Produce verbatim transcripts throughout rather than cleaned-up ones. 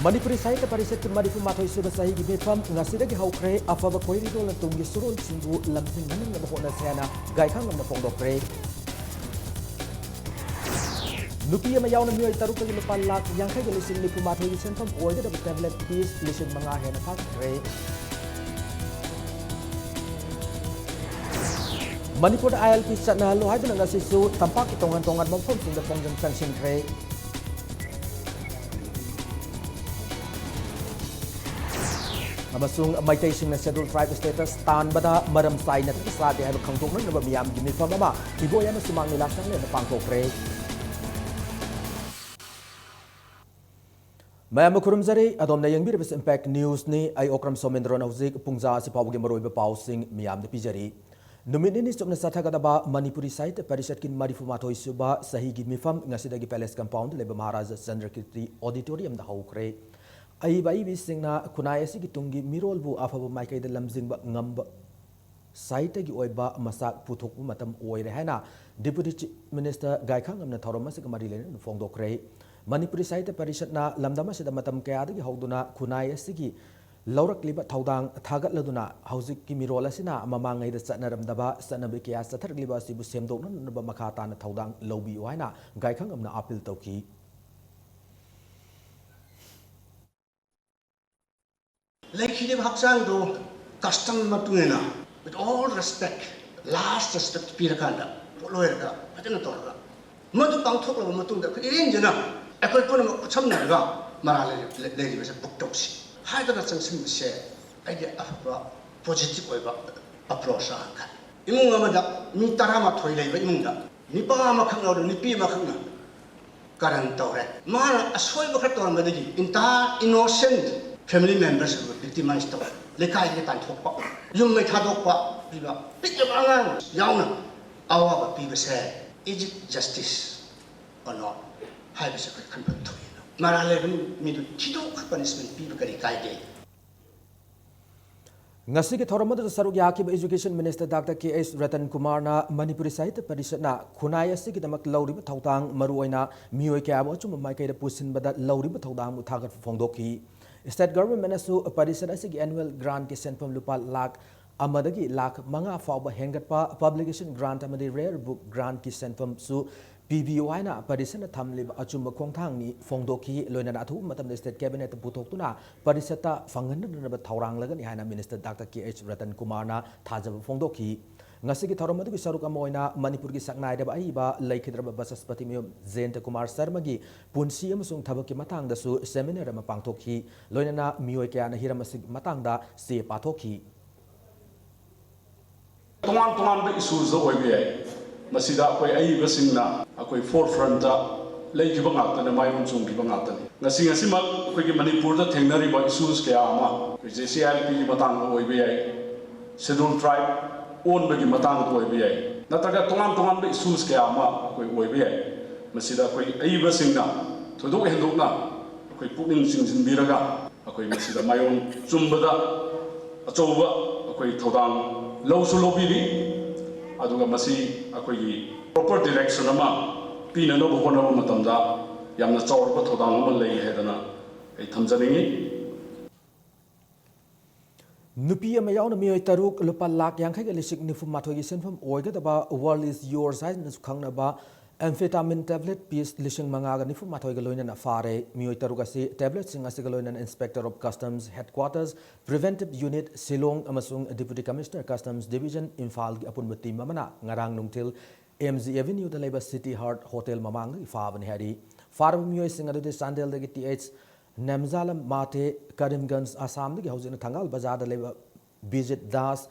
ꯃꯅꯤꯄꯨꯔꯤ ꯁꯥꯍꯤꯇ꯭ꯌ ꯄꯔꯤꯁꯠꯀꯤ ꯃꯔꯤꯐꯨ ꯃꯥꯊꯣꯏ ꯁꯨꯕ ꯆꯍꯤꯒꯤ ꯃꯤꯐꯝ ꯉꯁꯤꯗꯒꯤ ꯍꯧꯈ꯭ꯔꯦ꯫ ꯑꯐꯕ ꯈꯣꯏꯔꯤꯗꯣꯜꯅ ꯇꯨꯡꯒꯤ ꯁꯨꯔꯣꯟꯁꯤꯡꯕꯨ ꯂꯝꯖꯤꯡꯍꯟꯅꯕ ꯍꯣꯠꯅꯁꯦ ꯍꯥꯏꯅ ꯒꯥꯏꯈꯥꯡꯉꯝꯅ ꯐꯣꯡꯗꯣꯛꯈ꯭ꯔꯦ꯫ ꯅꯨꯄꯤ ꯑꯃ ꯌꯥꯎꯅ ꯃꯤꯑꯣꯏ ꯇꯔꯨꯛꯇꯒꯤ ꯂꯨꯄꯥ ꯂꯥꯈ ꯌꯥꯡꯈꯩꯒ ꯂꯤꯁꯤꯡ ꯅꯤꯐꯨ ꯃꯥꯊꯣꯏꯒꯤ ꯁꯦꯟꯐꯝ ꯑꯣꯏꯒꯗꯕ ꯇꯦꯕ꯭ꯂꯦꯠ ꯄꯤꯁ ꯂꯤꯁꯤꯡ ꯃꯉꯥ ꯍꯦꯟꯅ ꯐꯥꯈ꯭ꯔꯦ꯫ ꯃꯅꯤꯄꯨꯔꯗ ILP ꯆꯠꯅꯍꯜꯂꯨ ꯍꯥꯏꯗꯨꯅ ꯉꯁꯤꯁꯨ ꯇꯝꯄꯥꯛꯀꯤ ꯇꯣꯉꯥꯟ ꯇꯣꯉꯥꯟꯕ ꯃꯐꯝꯁꯤꯡꯗ ꯈꯣꯡꯖꯪ ꯆꯪꯁꯤꯟꯈ꯭ꯔꯦ꯫ ꯑꯃꯁꯨꯡ ꯃꯩꯇꯩꯁꯤꯡꯅ Scheduled Tribe status ꯇꯥꯟꯕꯗ ꯃꯔꯝ ꯆꯥꯏꯅ ꯊꯕꯛ ꯆꯥꯗꯦ ꯍꯥꯏꯕ ꯈꯪꯗꯣꯛꯅꯅꯕ ꯃꯤꯌꯥꯝꯒꯤ ꯃꯤꯐꯝ ꯑꯃ ꯏꯕꯣꯌꯥꯏꯃ ꯁꯨꯃꯥꯡ ꯂꯤꯂꯥ ꯁꯪꯂꯦꯟꯗ ꯄꯥꯡꯊꯣꯛꯈ꯭ꯔꯦ꯫ ꯃꯌꯥꯝꯕꯨ ꯈꯨꯔꯨꯝꯖꯔꯤ꯫ ꯑꯗꯣꯝꯅ ꯌꯦꯡꯕꯤꯔꯤꯕꯁꯤ Impact Newsꯅꯤ꯫ ꯑꯩ ꯑꯣꯀ꯭ꯔꯝ ꯁꯣꯃꯦꯟꯗ꯭ꯔꯣꯅ ꯍꯧꯖꯤꯛ ꯄꯨꯡꯖꯥ ꯑꯁꯤ ꯐꯥꯎꯕꯒꯤ ꯃꯔꯨꯑꯣꯏꯕ ꯄꯥꯎꯁꯤꯡ ꯃꯤꯌꯥꯝꯗ ꯄꯤꯖꯔꯤ꯫ ꯅꯨꯃꯤꯠ ꯅꯤꯅꯤ ꯆꯨꯞꯅ ꯆꯠꯊꯒꯗꯕ ꯃꯅꯤꯄꯨꯔꯤ ꯁꯥꯍꯤꯇ꯭ꯌ ꯄꯔꯤꯁꯠꯀꯤ ꯃꯔꯤꯐꯨ ꯃꯥꯊꯣꯏ ꯁꯨꯕ ꯆꯍꯤꯒꯤ ꯃꯤꯐꯝ ꯉꯁꯤꯗꯒꯤ Palace Compoundꯗ ꯂꯩꯕ ꯃꯍꯥꯔꯥꯖꯥ ꯆꯟꯗ꯭ꯔꯀꯤꯔꯇꯤ Auditoriumꯗ ꯍꯧꯈ꯭ꯔꯦ꯫ ꯑꯏꯕ ꯑꯏꯕꯤꯁꯤꯡꯅ ꯈꯨꯟꯅꯥꯏ ꯑꯁꯤꯒꯤ ꯇꯨꯡꯒꯤ ꯃꯤꯔꯣꯜꯕꯨ ꯑꯐꯕ ꯃꯥꯏꯀꯩꯗ ꯂꯝꯖꯤꯡꯕ ꯉꯝꯕ ꯁꯥꯍꯤꯇ꯭ꯌꯒꯤ ꯑꯣꯏꯕ ꯃꯆꯥꯛ ꯄꯨꯊꯣꯛꯄ ꯃꯇꯝ ꯑꯣꯏꯔꯦ ꯍꯥꯏꯅ Deputy Chief Minister ꯒꯥꯏꯈꯥꯉꯝꯅ ꯊꯧꯔꯝ ꯑꯁꯤꯒ ꯃꯔꯤ ꯂꯩꯅꯅ ꯐꯣꯡꯗꯣꯛꯈ꯭ꯔꯦ꯫ ꯃꯅꯤꯄꯨꯔꯤ ꯁꯥꯍꯤꯇ꯭ꯌ ꯄꯔꯤꯁꯠꯅ ꯂꯝꯗꯝ ꯑꯁꯤꯗ ꯃꯇꯝ ꯀꯌꯥꯗꯒꯤ ꯍꯧꯗꯨꯅ ꯈꯨꯟꯅꯥꯏ ꯑꯁꯤꯒꯤ ꯂꯧꯔꯛꯂꯤꯕ ꯊꯧꯗꯥꯡ ꯊꯥꯒꯠꯂꯗꯨꯅ ꯍꯧꯖꯤꯛꯀꯤ ꯃꯤꯔꯣꯜ ꯑꯁꯤꯅ ꯃꯃꯥꯡꯉꯩꯗ ꯆꯠꯅꯔꯝꯗꯕ ꯆꯠꯅꯕꯤ ꯀꯌꯥ ꯆꯠꯊꯔꯛꯂꯤꯕ ꯑꯁꯤꯕꯨ ꯁꯦꯝꯗꯣꯛꯅꯅꯕ ꯃꯈꯥ ꯇꯥꯅ ꯊꯧꯗꯥꯡ ꯂꯧꯕꯤꯌꯨ ꯍꯥꯏꯅ ꯒꯥꯏꯈꯥꯉꯝꯅ appeal ꯇꯧꯈꯤ꯫ ꯂꯩꯈꯤꯗꯕ ꯍꯛꯆꯥꯡꯗꯨ custom ꯃꯇꯨꯡ ꯏꯟꯅ, with all respect, last respect ꯄꯤꯔꯀꯥꯟꯗ, ꯄꯣꯠ ꯂꯣꯏꯔꯒ ꯐꯖꯅ ꯇꯧꯔꯒ, ꯃꯗꯨ ꯄꯥꯡꯊꯣꯛꯂꯕ ꯃꯇꯨꯡꯗ ꯑꯩꯈꯣꯏ ꯏꯔꯦꯟꯖꯅ ꯑꯩꯈꯣꯏ ꯄꯨꯝꯅꯃꯛ ꯈꯨꯠꯁꯝꯅꯔꯒ ꯃꯔꯥꯜ ꯂꯩ-, ꯂꯩ-, ꯂꯩꯔꯤꯕꯁꯦ book ꯇꯧꯁꯤ ꯍꯥꯏꯗꯅ ꯆꯪꯁꯤꯟꯕꯁꯦ ꯑꯩꯗꯤ ꯑꯐꯕ positive ꯑꯣꯏꯕ approach ꯂꯥꯡꯈ꯭ꯔꯦ꯫ ꯏꯃꯨꯡ ꯑꯃꯗ ꯃꯤ ꯇꯔꯥꯃꯥꯊꯣꯏ ꯂꯩꯕ ꯏꯃꯨꯡꯗ ꯅꯨꯄꯥ ꯑꯃꯈꯛ ꯂꯧꯔ ꯅꯨꯄꯤ ꯑꯃꯈꯛꯅ ꯀꯔꯟ ꯇꯧꯔꯦ꯫ ꯃꯥꯅ ꯑꯁꯣꯏꯕ ꯈꯔ ꯇꯧꯔꯝꯕꯗꯒꯤ entire innocent family members ꯕꯨ victimize ꯇꯧꯔꯦ꯫ ꯂꯩꯀꯥꯏꯗꯒꯤ ꯇꯥꯟꯊꯣꯛꯄ, ꯌꯨꯝ ꯃꯩ ꯊꯥꯗꯣꯛꯄ, ꯄꯤꯕ, ꯄꯤꯛꯂꯕ ꯑꯉꯥꯡ ꯌꯥꯎꯅ ꯑꯋꯥꯕ ꯄꯤꯕꯁꯦ, is it justice or not ꯍꯥꯏꯕꯁꯦ ꯑꯩꯈꯣꯏ ꯈꯟꯐꯝ ꯊꯣꯛꯏ꯫ ꯃꯔꯥꯜ ꯂꯩꯕ ꯃꯤꯗꯨ ꯊꯤꯗꯣꯛ punishment ꯄꯤꯕ ꯀꯔꯤ ꯀꯥꯏꯒꯦ? ꯉꯁꯤꯒꯤ ꯊꯧꯔꯝ ꯑꯗꯨꯗ ꯁꯔꯨꯛ ꯌꯥꯈꯤꯕ Education Minister Doctor K H Ratan Kumarꯅ Manipuri ꯁꯥꯍꯤꯇ꯭ꯌ ꯄꯔꯤꯁꯠꯅ ꯈꯨꯟꯅꯥꯏ ꯑꯁꯤꯒꯤꯗꯃꯛ ꯂꯧꯔꯤꯕ ꯊꯧꯗꯥꯡ, ꯃꯔꯨꯑꯣꯏꯅ ꯃꯤꯑꯣꯏ ꯀꯌꯥꯕꯨ ꯑꯆꯨꯝꯕ ꯃꯥꯏꯀꯩꯗ ꯄꯨꯁꯤꯟꯕꯗ ꯂꯧꯔꯤꯕ ꯊꯧꯗꯥꯡꯕꯨ ꯊꯥꯒꯠꯄ ꯐꯣꯡꯗꯣꯛꯈꯤ꯫ State Governmentꯅꯁꯨ ꯄꯔꯤꯁꯠ ꯑꯁꯤꯒꯤ annual grantꯀꯤ ꯁꯦꯟꯐꯝ ꯂꯨꯄꯥ ꯂꯥꯈ ꯑꯃꯗꯒꯤ ꯂꯥꯈ ꯃꯉꯥ ꯐꯥꯎꯕ ꯍꯦꯟꯒꯠꯄ, publication grant ꯑꯃꯗꯤ rare book grantꯀꯤ ꯁꯦꯟꯐꯝꯁꯨ ꯄꯤꯕꯤꯌꯨ ꯍꯥꯏꯅ ꯄꯔꯤꯁꯠꯅ ꯊꯝꯂꯤꯕ ꯑꯆꯨꯝꯕ ꯈꯣꯡꯊꯥꯡꯅꯤ ꯐꯣꯡꯗꯣꯛꯈꯤ꯫ ꯂꯣꯏꯅꯅ ꯑꯊꯨꯕ ꯃꯇꯝꯗ State Cabinetꯇ ꯄꯨꯊꯣꯛꯇꯨꯅ ꯄꯔꯤꯁꯠꯇ ꯐꯪꯍꯟꯅꯅꯕ ꯊꯧꯔꯥꯡꯂꯒꯅꯤ ꯍꯥꯏꯅ Minister Doctor K H Ratan Kumarꯅ ꯊꯥꯖꯕ ꯐꯣꯡꯗꯣꯛꯈꯤ꯫ ꯉꯁꯤꯒꯤ ꯊꯧꯔꯝ ꯑꯗꯨꯒꯤ ꯁꯔꯨꯛ ꯑꯃ ꯑꯣꯏꯅ ꯃꯅꯤꯄꯨꯔꯒꯤ ꯁꯛꯅꯥꯏꯔꯕ ꯑꯏꯕ ꯂꯩꯈꯤꯗ꯭ꯔꯕ ꯕꯆꯁꯄꯇꯤ ꯃꯌꯨꯝ ꯖꯌꯟꯇ ꯀꯨꯃꯥꯔ ꯁꯔꯃꯒꯤ ꯄꯨꯟꯁꯤ ꯑꯃꯁꯨꯡ ꯊꯕꯛꯀꯤ ꯃꯇꯥꯡꯗꯁꯨ seminar ꯑꯃ ꯄꯥꯡꯊꯣꯛꯈꯤ꯫ ꯂꯣꯏꯅꯅ ꯃꯤꯑꯣꯏ ꯀꯌꯥꯅ ꯍꯤꯔꯝ ꯑꯁꯤꯒꯤ ꯃꯇꯥꯡꯗ ꯆꯦ ꯄꯥꯊꯣꯛꯈꯤ꯫ ꯇꯣꯉꯥꯟ ꯇꯣꯉꯥꯟꯕ issuesꯇ ꯑꯣꯏꯕ ꯌꯥꯏ꯫ ꯃꯁꯤꯗ ꯑꯩꯈꯣꯏ ꯑꯏꯕꯁꯤꯡꯅ ꯑꯩꯈꯣꯏ forefrontꯇ ꯂꯩꯈꯤꯕ ꯉꯥꯛꯇꯅꯤ, ꯃꯥꯏꯑꯣꯟ ꯆꯣꯡꯈꯤꯕ ꯉꯥꯛꯇꯅꯤ꯫ ꯉꯁꯤ ꯉꯁꯤꯃꯛ ꯑꯩꯈꯣꯏꯒꯤ ꯃꯅꯤꯄꯨꯔꯗ ꯊꯦꯡꯅꯔꯤꯕ issues ꯀꯌꯥ ꯑꯃ ꯑꯩꯈꯣꯏ JCILPꯒꯤ ꯃꯇꯥꯡꯗ ꯑꯣꯏꯕ ꯌꯥꯏ, Scheduled Tribe ꯑꯣꯟꯕꯒꯤ ꯃꯇꯥꯡꯗ ꯑꯣꯏꯕ ꯌꯥꯏ, ꯅꯠꯇ꯭ꯔꯒ ꯇꯣꯉꯥꯟ ꯇꯣꯉꯥꯟꯕ issues ꯀꯌꯥ ꯑꯃ ꯑꯩꯈꯣꯏ ꯑꯣꯏꯕ ꯌꯥꯏ꯫ ꯃꯁꯤꯗ ꯑꯩꯈꯣꯏ ꯑꯏꯕꯁꯤꯡꯅ ꯊꯣꯏꯗꯣꯛ ꯍꯦꯟꯗꯣꯛꯅ ꯑꯩꯈꯣꯏ ꯄꯨꯛꯅꯤꯡ ꯆꯤꯡꯁꯤꯟꯕꯤꯔꯒ ꯑꯩꯈꯣꯏ ꯃꯁꯤꯗ ꯃꯥꯏꯑꯣꯟ ꯆꯨꯝꯕꯗ ꯑꯆꯧꯕ ꯑꯩꯈꯣꯏ ꯊꯧꯗꯥꯡ ꯂꯧꯁꯨ ꯂꯧꯕꯤꯔꯤ꯫ ꯑꯗꯨꯒ ꯃꯁꯤ ꯑꯩꯈꯣꯏꯒꯤ proper direction ꯑꯃ ꯄꯤꯅꯅꯕ ꯍꯣꯠꯅꯕ ꯃꯇꯝꯗ ꯌꯥꯝꯅ ꯆꯥꯎꯔꯕ ꯊꯧꯗꯥꯡ ꯑꯃ ꯂꯩ ꯍꯥꯏꯗꯅ ꯑꯩ ꯊꯝꯖꯅꯤꯡꯏ꯫ ꯅꯨꯄꯤ ꯑꯃ ꯌꯥꯎꯅ ꯃꯤꯑꯣꯏ ꯇꯔꯨꯛ ꯂꯨꯄꯥ ꯂꯥꯈ ꯌꯥꯡꯈꯩꯒ ꯂꯤꯁꯤꯡ ꯅꯤꯐꯨ ꯃꯥꯊꯣꯏꯒꯤ ꯁꯦꯟꯐꯝ ꯑꯣꯏꯒꯗꯕ World is Yours ꯍꯥꯏꯅꯁꯨ ꯈꯪꯅꯕ amphetamine tablet piece ꯂꯤꯁꯤꯡ ꯃꯉꯥꯒ ꯅꯤꯐꯨ ꯃꯥꯊꯣꯏꯒ ꯂꯣꯏꯅꯅ ꯐꯥꯔꯦ꯫ ꯃꯤꯑꯣꯏ ꯇꯔꯨꯛ ꯑꯁꯤ tabletꯁꯤꯡ ꯑꯁꯤꯒ ꯂꯣꯏꯅꯅ Inspector of Customs Headquarters, Preventive Unit Shillong ꯑꯃꯁꯨꯡ Deputy Commissioner Customs Division ꯏꯝꯐꯥꯜꯒꯤ ꯑꯄꯨꯟꯕ team ꯑꯃꯅ ꯉꯔꯥꯡ ꯅꯨꯡꯊꯤꯜ M G Avenueꯗ ꯂꯩꯕ City Heart Hotel ꯃꯃꯥꯡꯗꯒꯤ ꯐꯥꯕꯅꯤ ꯍꯥꯏꯔꯤ꯫ ꯐꯥꯔꯕ ꯃꯤꯑꯣꯏꯁꯤꯡ ꯑꯗꯨꯗꯤ ꯆꯥꯟꯗꯦꯜꯗꯒꯤ T H ꯅꯦꯝꯖꯥꯂꯝ ꯃꯥꯊꯦ, ꯀꯔꯤꯝꯒꯟꯖ ꯑꯁꯥꯝꯗꯒꯤ ꯍꯧꯖꯤꯛꯅ ꯊꯪꯒꯥꯜ ꯕꯖꯥꯔꯗ ꯂꯩꯕ ꯕꯤꯖꯤꯠ ꯗꯥꯁ,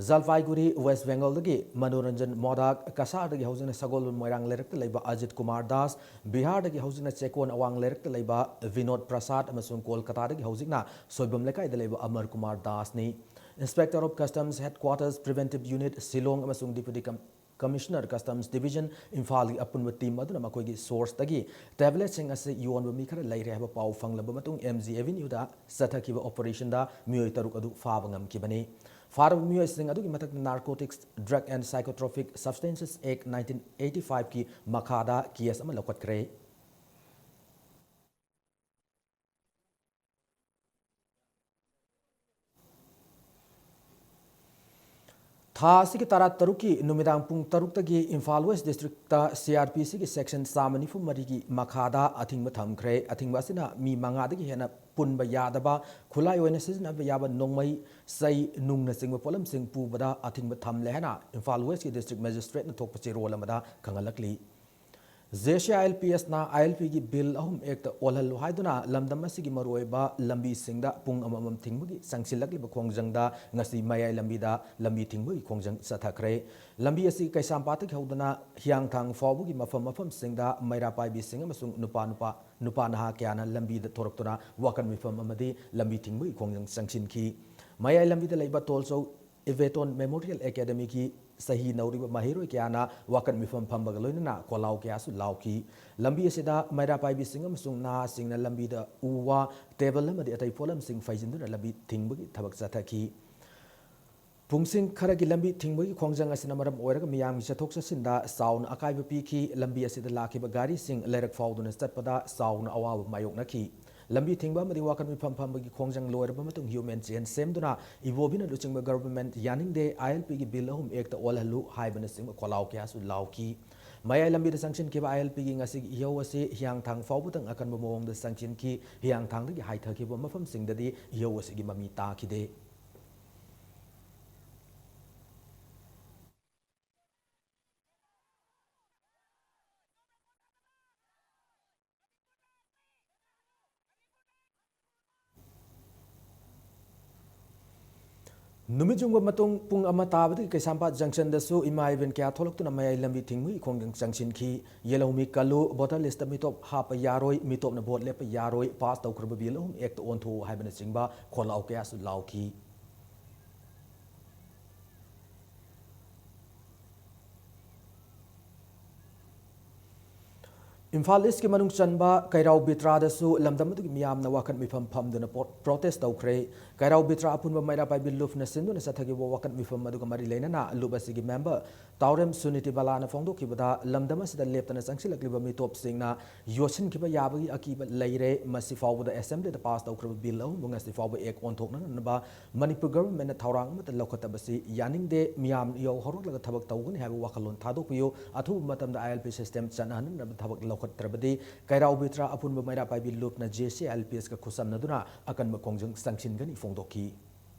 ꯖꯜꯄꯥꯏꯒꯨꯔꯤ West Bengalꯗꯒꯤ ꯃꯅꯣꯔꯟꯖꯟ ꯃꯣꯗꯥꯛ, ꯀꯁꯥꯔꯗꯒꯤ ꯍꯧꯖꯤꯛꯅ ꯁꯒꯣꯜꯕꯟ ꯃꯣꯏꯔꯥꯡ ꯂꯩꯔꯛꯇ ꯂꯩꯕ ꯑꯖꯤꯠ ꯀꯨꯃꯥꯔ ꯗꯥꯁ, ꯕꯤꯍꯥꯔꯗꯒꯤ ꯍꯧꯖꯤꯛꯅ ꯆꯦꯀꯣꯟ ꯑꯋꯥꯡ ꯂꯩꯔꯛꯇ ꯂꯩꯕ ꯕꯤꯅꯣꯗ ꯄ꯭ꯔꯁꯥꯗ ꯑꯃꯁꯨꯡ ꯀꯣꯜꯀꯇꯥꯗꯒꯤ ꯍꯧꯖꯤꯛꯅ ꯁꯣꯏꯕꯝ ꯂꯩꯀꯥꯏꯗ ꯂꯩꯕ ꯑꯃꯔ Kumar ꯗꯥꯁꯅꯤ꯫ Inspector of Customs Headquarters, Preventive Unit Shillong ꯑꯃꯁꯨꯡ Deputy Com- Commissioner Customs Division ꯏꯝꯐꯥꯜꯒꯤ ꯑꯄꯨꯟꯕ team ꯑꯗꯨꯅ ꯃꯈꯣꯏꯒꯤ sourceꯇꯒꯤ tabletꯁꯤꯡ ꯑꯁꯤ ꯌꯣꯟꯕ ꯃꯤ ꯈꯔ ꯂꯩꯔꯦ ꯍꯥꯏꯕ ꯄꯥꯎ ꯐꯪꯂꯕ ꯃꯇꯨꯡ, M G Avenueꯗ ꯆꯠꯊꯈꯤꯕ operationꯗ ꯃꯤꯑꯣꯏ ꯇꯔꯨꯛ ꯑꯗꯨ ꯐꯥꯕ ꯉꯝꯈꯤꯕꯅꯤ꯫ ꯐꯥꯔꯕ ꯃꯤꯑꯣꯏꯁꯤꯡ ꯑꯗꯨꯒꯤ ꯃꯊꯛꯇ Narcotics, Drug and Psychotropic Substances Act nineteen eighty fiveꯀꯤ ꯃꯈꯥꯗ case ꯑꯃ ꯂꯧꯈꯠꯈ꯭ꯔꯦ꯫ ꯊꯥ ꯑꯁꯤꯒꯤ ꯇꯔꯥꯇꯔꯨꯛꯀꯤ ꯅꯨꯃꯤꯗꯥꯡ ꯄꯨꯡ ꯇꯔꯨꯛꯇꯒꯤ Imphal West Districtꯇ C R P Cꯒꯤ section ꯆꯥꯝꯃ ꯅꯤꯐꯨ ꯃꯔꯤꯒꯤ ꯃꯈꯥꯗ ꯑꯊꯤꯡꯕ ꯊꯝꯈ꯭ꯔꯦ꯫ ꯑꯊꯤꯡꯕ ꯑꯁꯤꯅ ꯃꯤ ꯃꯉꯥꯗꯒꯤ ꯍꯦꯟꯅ ꯄꯨꯟꯕ ꯌꯥꯗꯕ, ꯈꯨꯠꯂꯥꯏ ꯑꯣꯏꯅ ꯁꯤꯖꯤꯟꯅꯕ ꯌꯥꯕ ꯅꯣꯡꯃꯩ, ꯆꯩ, ꯅꯨꯡꯅꯆꯤꯡꯕ ꯄꯣꯠꯂꯝꯁꯤꯡ ꯄꯨꯕꯗ ꯑꯊꯤꯡꯕ ꯊꯝꯂꯦ ꯍꯥꯏꯅ ꯏꯝꯐꯥꯜ Westꯀꯤ District Magistrateꯅ ꯊꯣꯛꯄ ꯆꯦꯔꯣꯜ ꯑꯃꯗ ꯈꯪꯍꯜꯂꯛꯂꯤ꯫ J C I L P Sꯅ I L Pꯒꯤ bill ꯑꯍꯨꯝ Act ꯑꯣꯜꯍꯜꯂꯨ ꯍꯥꯏꯗꯨꯅ ꯂꯝꯗꯝ ꯑꯁꯤꯒꯤ ꯃꯔꯨꯑꯣꯏꯕ ꯂꯝꯕꯤꯁꯤꯡꯗ ꯄꯨꯡ ꯑꯃꯃꯝ ꯊꯤꯡꯕꯒꯤ ꯆꯪꯁꯤꯜꯂꯛꯂꯤꯕ ꯈꯣꯡꯖꯪꯗ ꯉꯁꯤ ꯃꯌꯥꯏ ꯂꯝꯕꯤꯗ ꯂꯝꯕꯤ ꯊꯤꯡꯕꯒꯤ ꯈꯣꯡꯖꯪ ꯆꯠꯊꯈ꯭ꯔꯦ꯫ ꯂꯝꯕꯤ ꯑꯁꯤ ꯀꯩꯁꯥꯝꯄꯥꯠꯇꯒꯤ ꯍꯧꯗꯨꯅ ꯍꯤꯌꯥꯡꯊꯥꯡ ꯐꯥꯎꯕꯒꯤ ꯃꯐꯝ ꯃꯐꯝꯁꯤꯡꯗ ꯃꯩꯔꯥ ꯄꯥꯏꯕꯤꯁꯤꯡ ꯑꯃꯁꯨꯡ ꯅꯨꯄꯥ ꯅꯨꯄꯥ, ꯅꯨꯄꯥ ꯅꯍꯥ ꯀꯌꯥꯅ ꯂꯝꯕꯤꯗ ꯊꯣꯔꯛꯇꯨꯅ ꯋꯥꯀꯠ ꯃꯤꯐꯝ ꯑꯃꯗꯤ ꯂꯝꯕꯤ ꯊꯤꯡꯕꯒꯤ ꯈꯣꯡꯖꯪ ꯆꯪꯁꯤꯟꯈꯤ꯫ ꯃꯌꯥꯏ ꯂꯝꯕꯤꯗ ꯂꯩꯕ ꯇꯣꯜꯆꯧ Iveton Memorial Academyꯒꯤ ꯆꯍꯤ ꯅꯧꯔꯤꯕ ꯃꯍꯩꯔꯣꯏ ꯀꯌꯥꯅ ꯋꯥꯀꯠ ꯃꯤꯐꯝ ꯐꯝꯕꯒ ꯂꯣꯏꯅꯅ ꯈꯣꯜꯂꯥꯎ ꯀꯌꯥꯁꯨ ꯂꯥꯎꯈꯤ꯫ ꯂꯝꯕꯤ ꯑꯁꯤꯗ ꯃꯩꯔꯥ ꯄꯥꯏꯕꯤꯁꯤꯡ ꯑꯃꯁꯨꯡ ꯅꯍꯥꯁꯤꯡꯅ ꯂꯝꯕꯤꯗ ꯎ ꯋꯥ, table ꯑꯃꯗꯤ ꯑꯇꯩ ꯄꯣꯠꯂꯝꯁꯤꯡ ꯐꯩꯖꯤꯟꯗꯨꯅ ꯂꯝꯕꯤ ꯊꯤꯡꯕꯒꯤ ꯊꯕꯛ ꯆꯠꯊꯈꯤ꯫ ꯄꯨꯡꯁꯤꯡ ꯈꯔꯒꯤ ꯂꯝꯕꯤ ꯊꯤꯡꯕꯒꯤ ꯈꯣꯡꯖꯪ ꯑꯁꯤꯅ ꯃꯔꯝ ꯑꯣꯏꯔꯒ ꯃꯤꯌꯥꯝꯒꯤ ꯆꯠꯊꯣꯛ ꯆꯠꯁꯤꯟꯗ ꯆꯥꯎꯅ ꯑꯀꯥꯏꯕ ꯄꯤꯈꯤ꯫ ꯂꯝꯕꯤ ꯑꯁꯤꯗ ꯂꯥꯛꯈꯤꯕ ꯒꯥꯔꯤꯁꯤꯡ ꯂꯩꯔꯛ ꯐꯥꯎꯗꯨꯅ ꯆꯠꯄꯗ ꯆꯥꯎꯅ ꯑꯋꯥꯕ ꯃꯥꯌꯣꯛꯅꯈꯤ꯫ ꯂꯝꯕꯤ ꯊꯤꯡꯕ ꯑꯃꯗꯤ ꯋꯥꯀꯠ ꯃꯤꯐꯝ ꯐꯝꯕꯒꯤ ꯈꯣꯡꯖꯪ ꯂꯣꯏꯔꯕ ꯃꯇꯨꯡ human chain ꯁꯦꯝꯗꯨꯅ ꯏꯕꯣꯕꯤꯅ ꯂꯨꯆꯤꯡꯕ government ꯌꯥꯅꯤꯡꯗꯦ, I L Pꯒꯤ bill ꯑꯍꯨꯝ Act ꯑꯣꯜꯍꯜꯂꯨ ꯍꯥꯏꯕꯅꯆꯤꯡꯕ ꯈꯣꯜꯂꯥꯎ ꯀꯌꯥꯁꯨ ꯂꯥꯎꯈꯤ꯫ ꯃꯌꯥꯏ ꯂꯝꯕꯤꯗ ꯆꯪꯁꯤꯟꯈꯤꯕ I L Pꯒꯤ ꯉꯁꯤꯒꯤ ꯏꯍꯧ ꯑꯁꯤ ꯍꯤꯌꯥꯡꯊꯥꯡ ꯐꯥꯎꯕꯗꯪ ꯑꯀꯟꯕ ꯃꯑꯣꯡꯗ ꯆꯪꯁꯤꯟꯈꯤ꯫ ꯍꯤꯌꯥꯡꯊꯥꯡꯗꯒꯤ ꯍꯥꯏꯊꯈꯤꯕ ꯃꯐꯝꯁꯤꯡꯗꯗꯤ ꯏꯍꯧ ꯑꯁꯤꯒꯤ ꯃꯃꯤ ꯇꯥꯈꯤꯗꯦ꯫ ꯅꯨꯃꯤꯠ ꯌꯨꯡꯕ ꯃꯇꯨꯡ ꯄꯨꯡ ꯑꯃ ꯇꯥꯕꯗꯒꯤ ꯀꯩꯁꯥꯝꯄꯥꯠ junctionꯗꯁꯨ ꯏꯃꯥ ꯏꯕꯦꯟ ꯀꯌꯥ ꯊꯣꯛꯂꯛꯇꯨꯅ ꯃꯌꯥꯏ ꯂꯝꯕꯤ ꯊꯤꯡꯕꯒꯤ ꯈꯣꯡꯖꯪ ꯆꯪꯁꯤꯟꯈꯤ꯫ ꯌꯦꯜꯍꯧꯃꯤ ꯀꯜꯂꯨ, voter listꯇ ꯃꯤꯇꯣꯞ ꯍꯥꯞꯄ ꯌꯥꯔꯣꯏ, ꯃꯤꯇꯣꯞꯅ vote ꯂꯦꯞꯄ ꯌꯥꯔꯣꯏ, pass ꯇꯧꯈ꯭ꯔꯕ bill ꯑꯍꯨꯝ Act ꯑꯣꯟꯊꯣꯛꯎ ꯍꯥꯏꯕꯅꯆꯤꯡꯕ ꯈꯣꯜꯂꯥꯎ ꯀꯌꯥꯁꯨ ꯂꯥꯎꯈꯤ꯫ ꯏꯝꯐꯥꯜ ꯏꯁꯀꯤ ꯃꯅꯨꯡ ꯆꯟꯕ ꯀꯩꯔꯥꯎ ꯕꯤꯇ꯭ꯔꯥꯗꯁꯨ ꯂꯝꯗꯝ ꯑꯗꯨꯒꯤ ꯃꯤꯌꯥꯝꯅ ꯋꯥꯀꯠ ꯃꯤꯐꯝ ꯐꯝꯗꯨꯅ ꯄ꯭ꯔꯣ-, ꯄ꯭ꯔꯣꯇꯦꯁ ꯇꯧꯈ꯭ꯔꯦ꯫ ꯀꯩꯔꯥꯎ ꯕꯤꯇ꯭ꯔꯥ ꯑꯄꯨꯟꯕ ꯃꯩꯔꯥ ꯄꯥꯏꯕꯤ ꯂꯨꯞꯅ ꯁꯤꯟꯗꯨꯅ ꯆꯠꯊꯈꯤꯕ ꯋꯥꯀꯠ ꯃꯤꯐꯝ ꯑꯗꯨꯒ ꯃꯔꯤ ꯂꯩꯅꯅ ꯂꯨꯞ ꯑꯁꯤꯒꯤ ꯃꯦꯝꯕꯔ ꯇꯥꯎꯔꯦꯝ ꯁꯨꯅꯤꯇꯤ ꯕꯂꯥꯅ ꯐꯣꯡꯗꯣꯛꯈꯤꯕꯗ, ꯂꯝꯗꯝ ꯑꯁꯤꯗ ꯂꯦꯞꯇꯅ ꯆꯪꯁꯤꯜꯂꯛꯂꯤꯕ ꯃꯤꯇꯣꯞꯁꯤꯡꯅ ꯌꯣꯠꯁꯤꯟꯈꯤꯕ ꯌꯥꯕꯒꯤ ꯑꯀꯤꯕ ꯂꯩꯔꯦ꯫ ꯃꯁꯤ ꯐꯥꯎꯕꯗ ꯑꯦꯁꯦꯝꯕ꯭ꯂꯤꯗ ꯄꯥꯁ ꯇꯧꯈ꯭ꯔꯕ ꯕꯤꯜ ꯑꯍꯨꯝꯕꯨ ꯉꯁꯤ ꯐꯥꯎꯕ ꯑꯦꯛ ꯑꯣꯟꯊꯣꯛꯅꯅꯕ ꯃꯅꯤꯄꯨꯔ ꯒꯚꯔꯟꯃꯦꯟꯠꯅ ꯊꯧꯔꯥꯡ ꯑꯃꯠꯇ ꯂꯧꯈꯠꯇꯕꯁꯤ ꯌꯥꯅꯤꯡꯗꯦ꯫ ꯃꯤꯌꯥꯝ ꯌꯧ ꯍꯧꯔꯛꯂꯒ ꯊꯕꯛ ꯇꯧꯒꯅꯤ ꯍꯥꯏꯕ ꯋꯥꯈꯜꯂꯣꯟ ꯊꯥꯗꯣꯛꯄꯤꯌꯨ꯫ ꯑꯊꯨꯕ ꯃꯇꯝꯗ ILP system ꯆꯠꯅꯍꯟꯅꯕ ꯊꯕꯛ ꯂꯧꯈꯠꯇ꯭ꯔꯕꯗꯤ ꯀꯩꯔꯥꯎ ꯕꯤꯇ꯭ꯔꯥ ꯑꯄꯨꯟꯕ ꯃꯩꯔꯥ ꯄꯥꯏꯕꯤ ꯂꯨꯞꯅ JAC ILPSꯀ ꯈꯨꯠꯁꯝꯅꯗꯨꯅ ꯑꯀꯟꯕ ꯈꯣꯡꯖꯪ ꯆꯪꯁꯤꯟꯒꯅꯤ ꯐꯣꯡꯗꯣꯛꯈꯤ꯫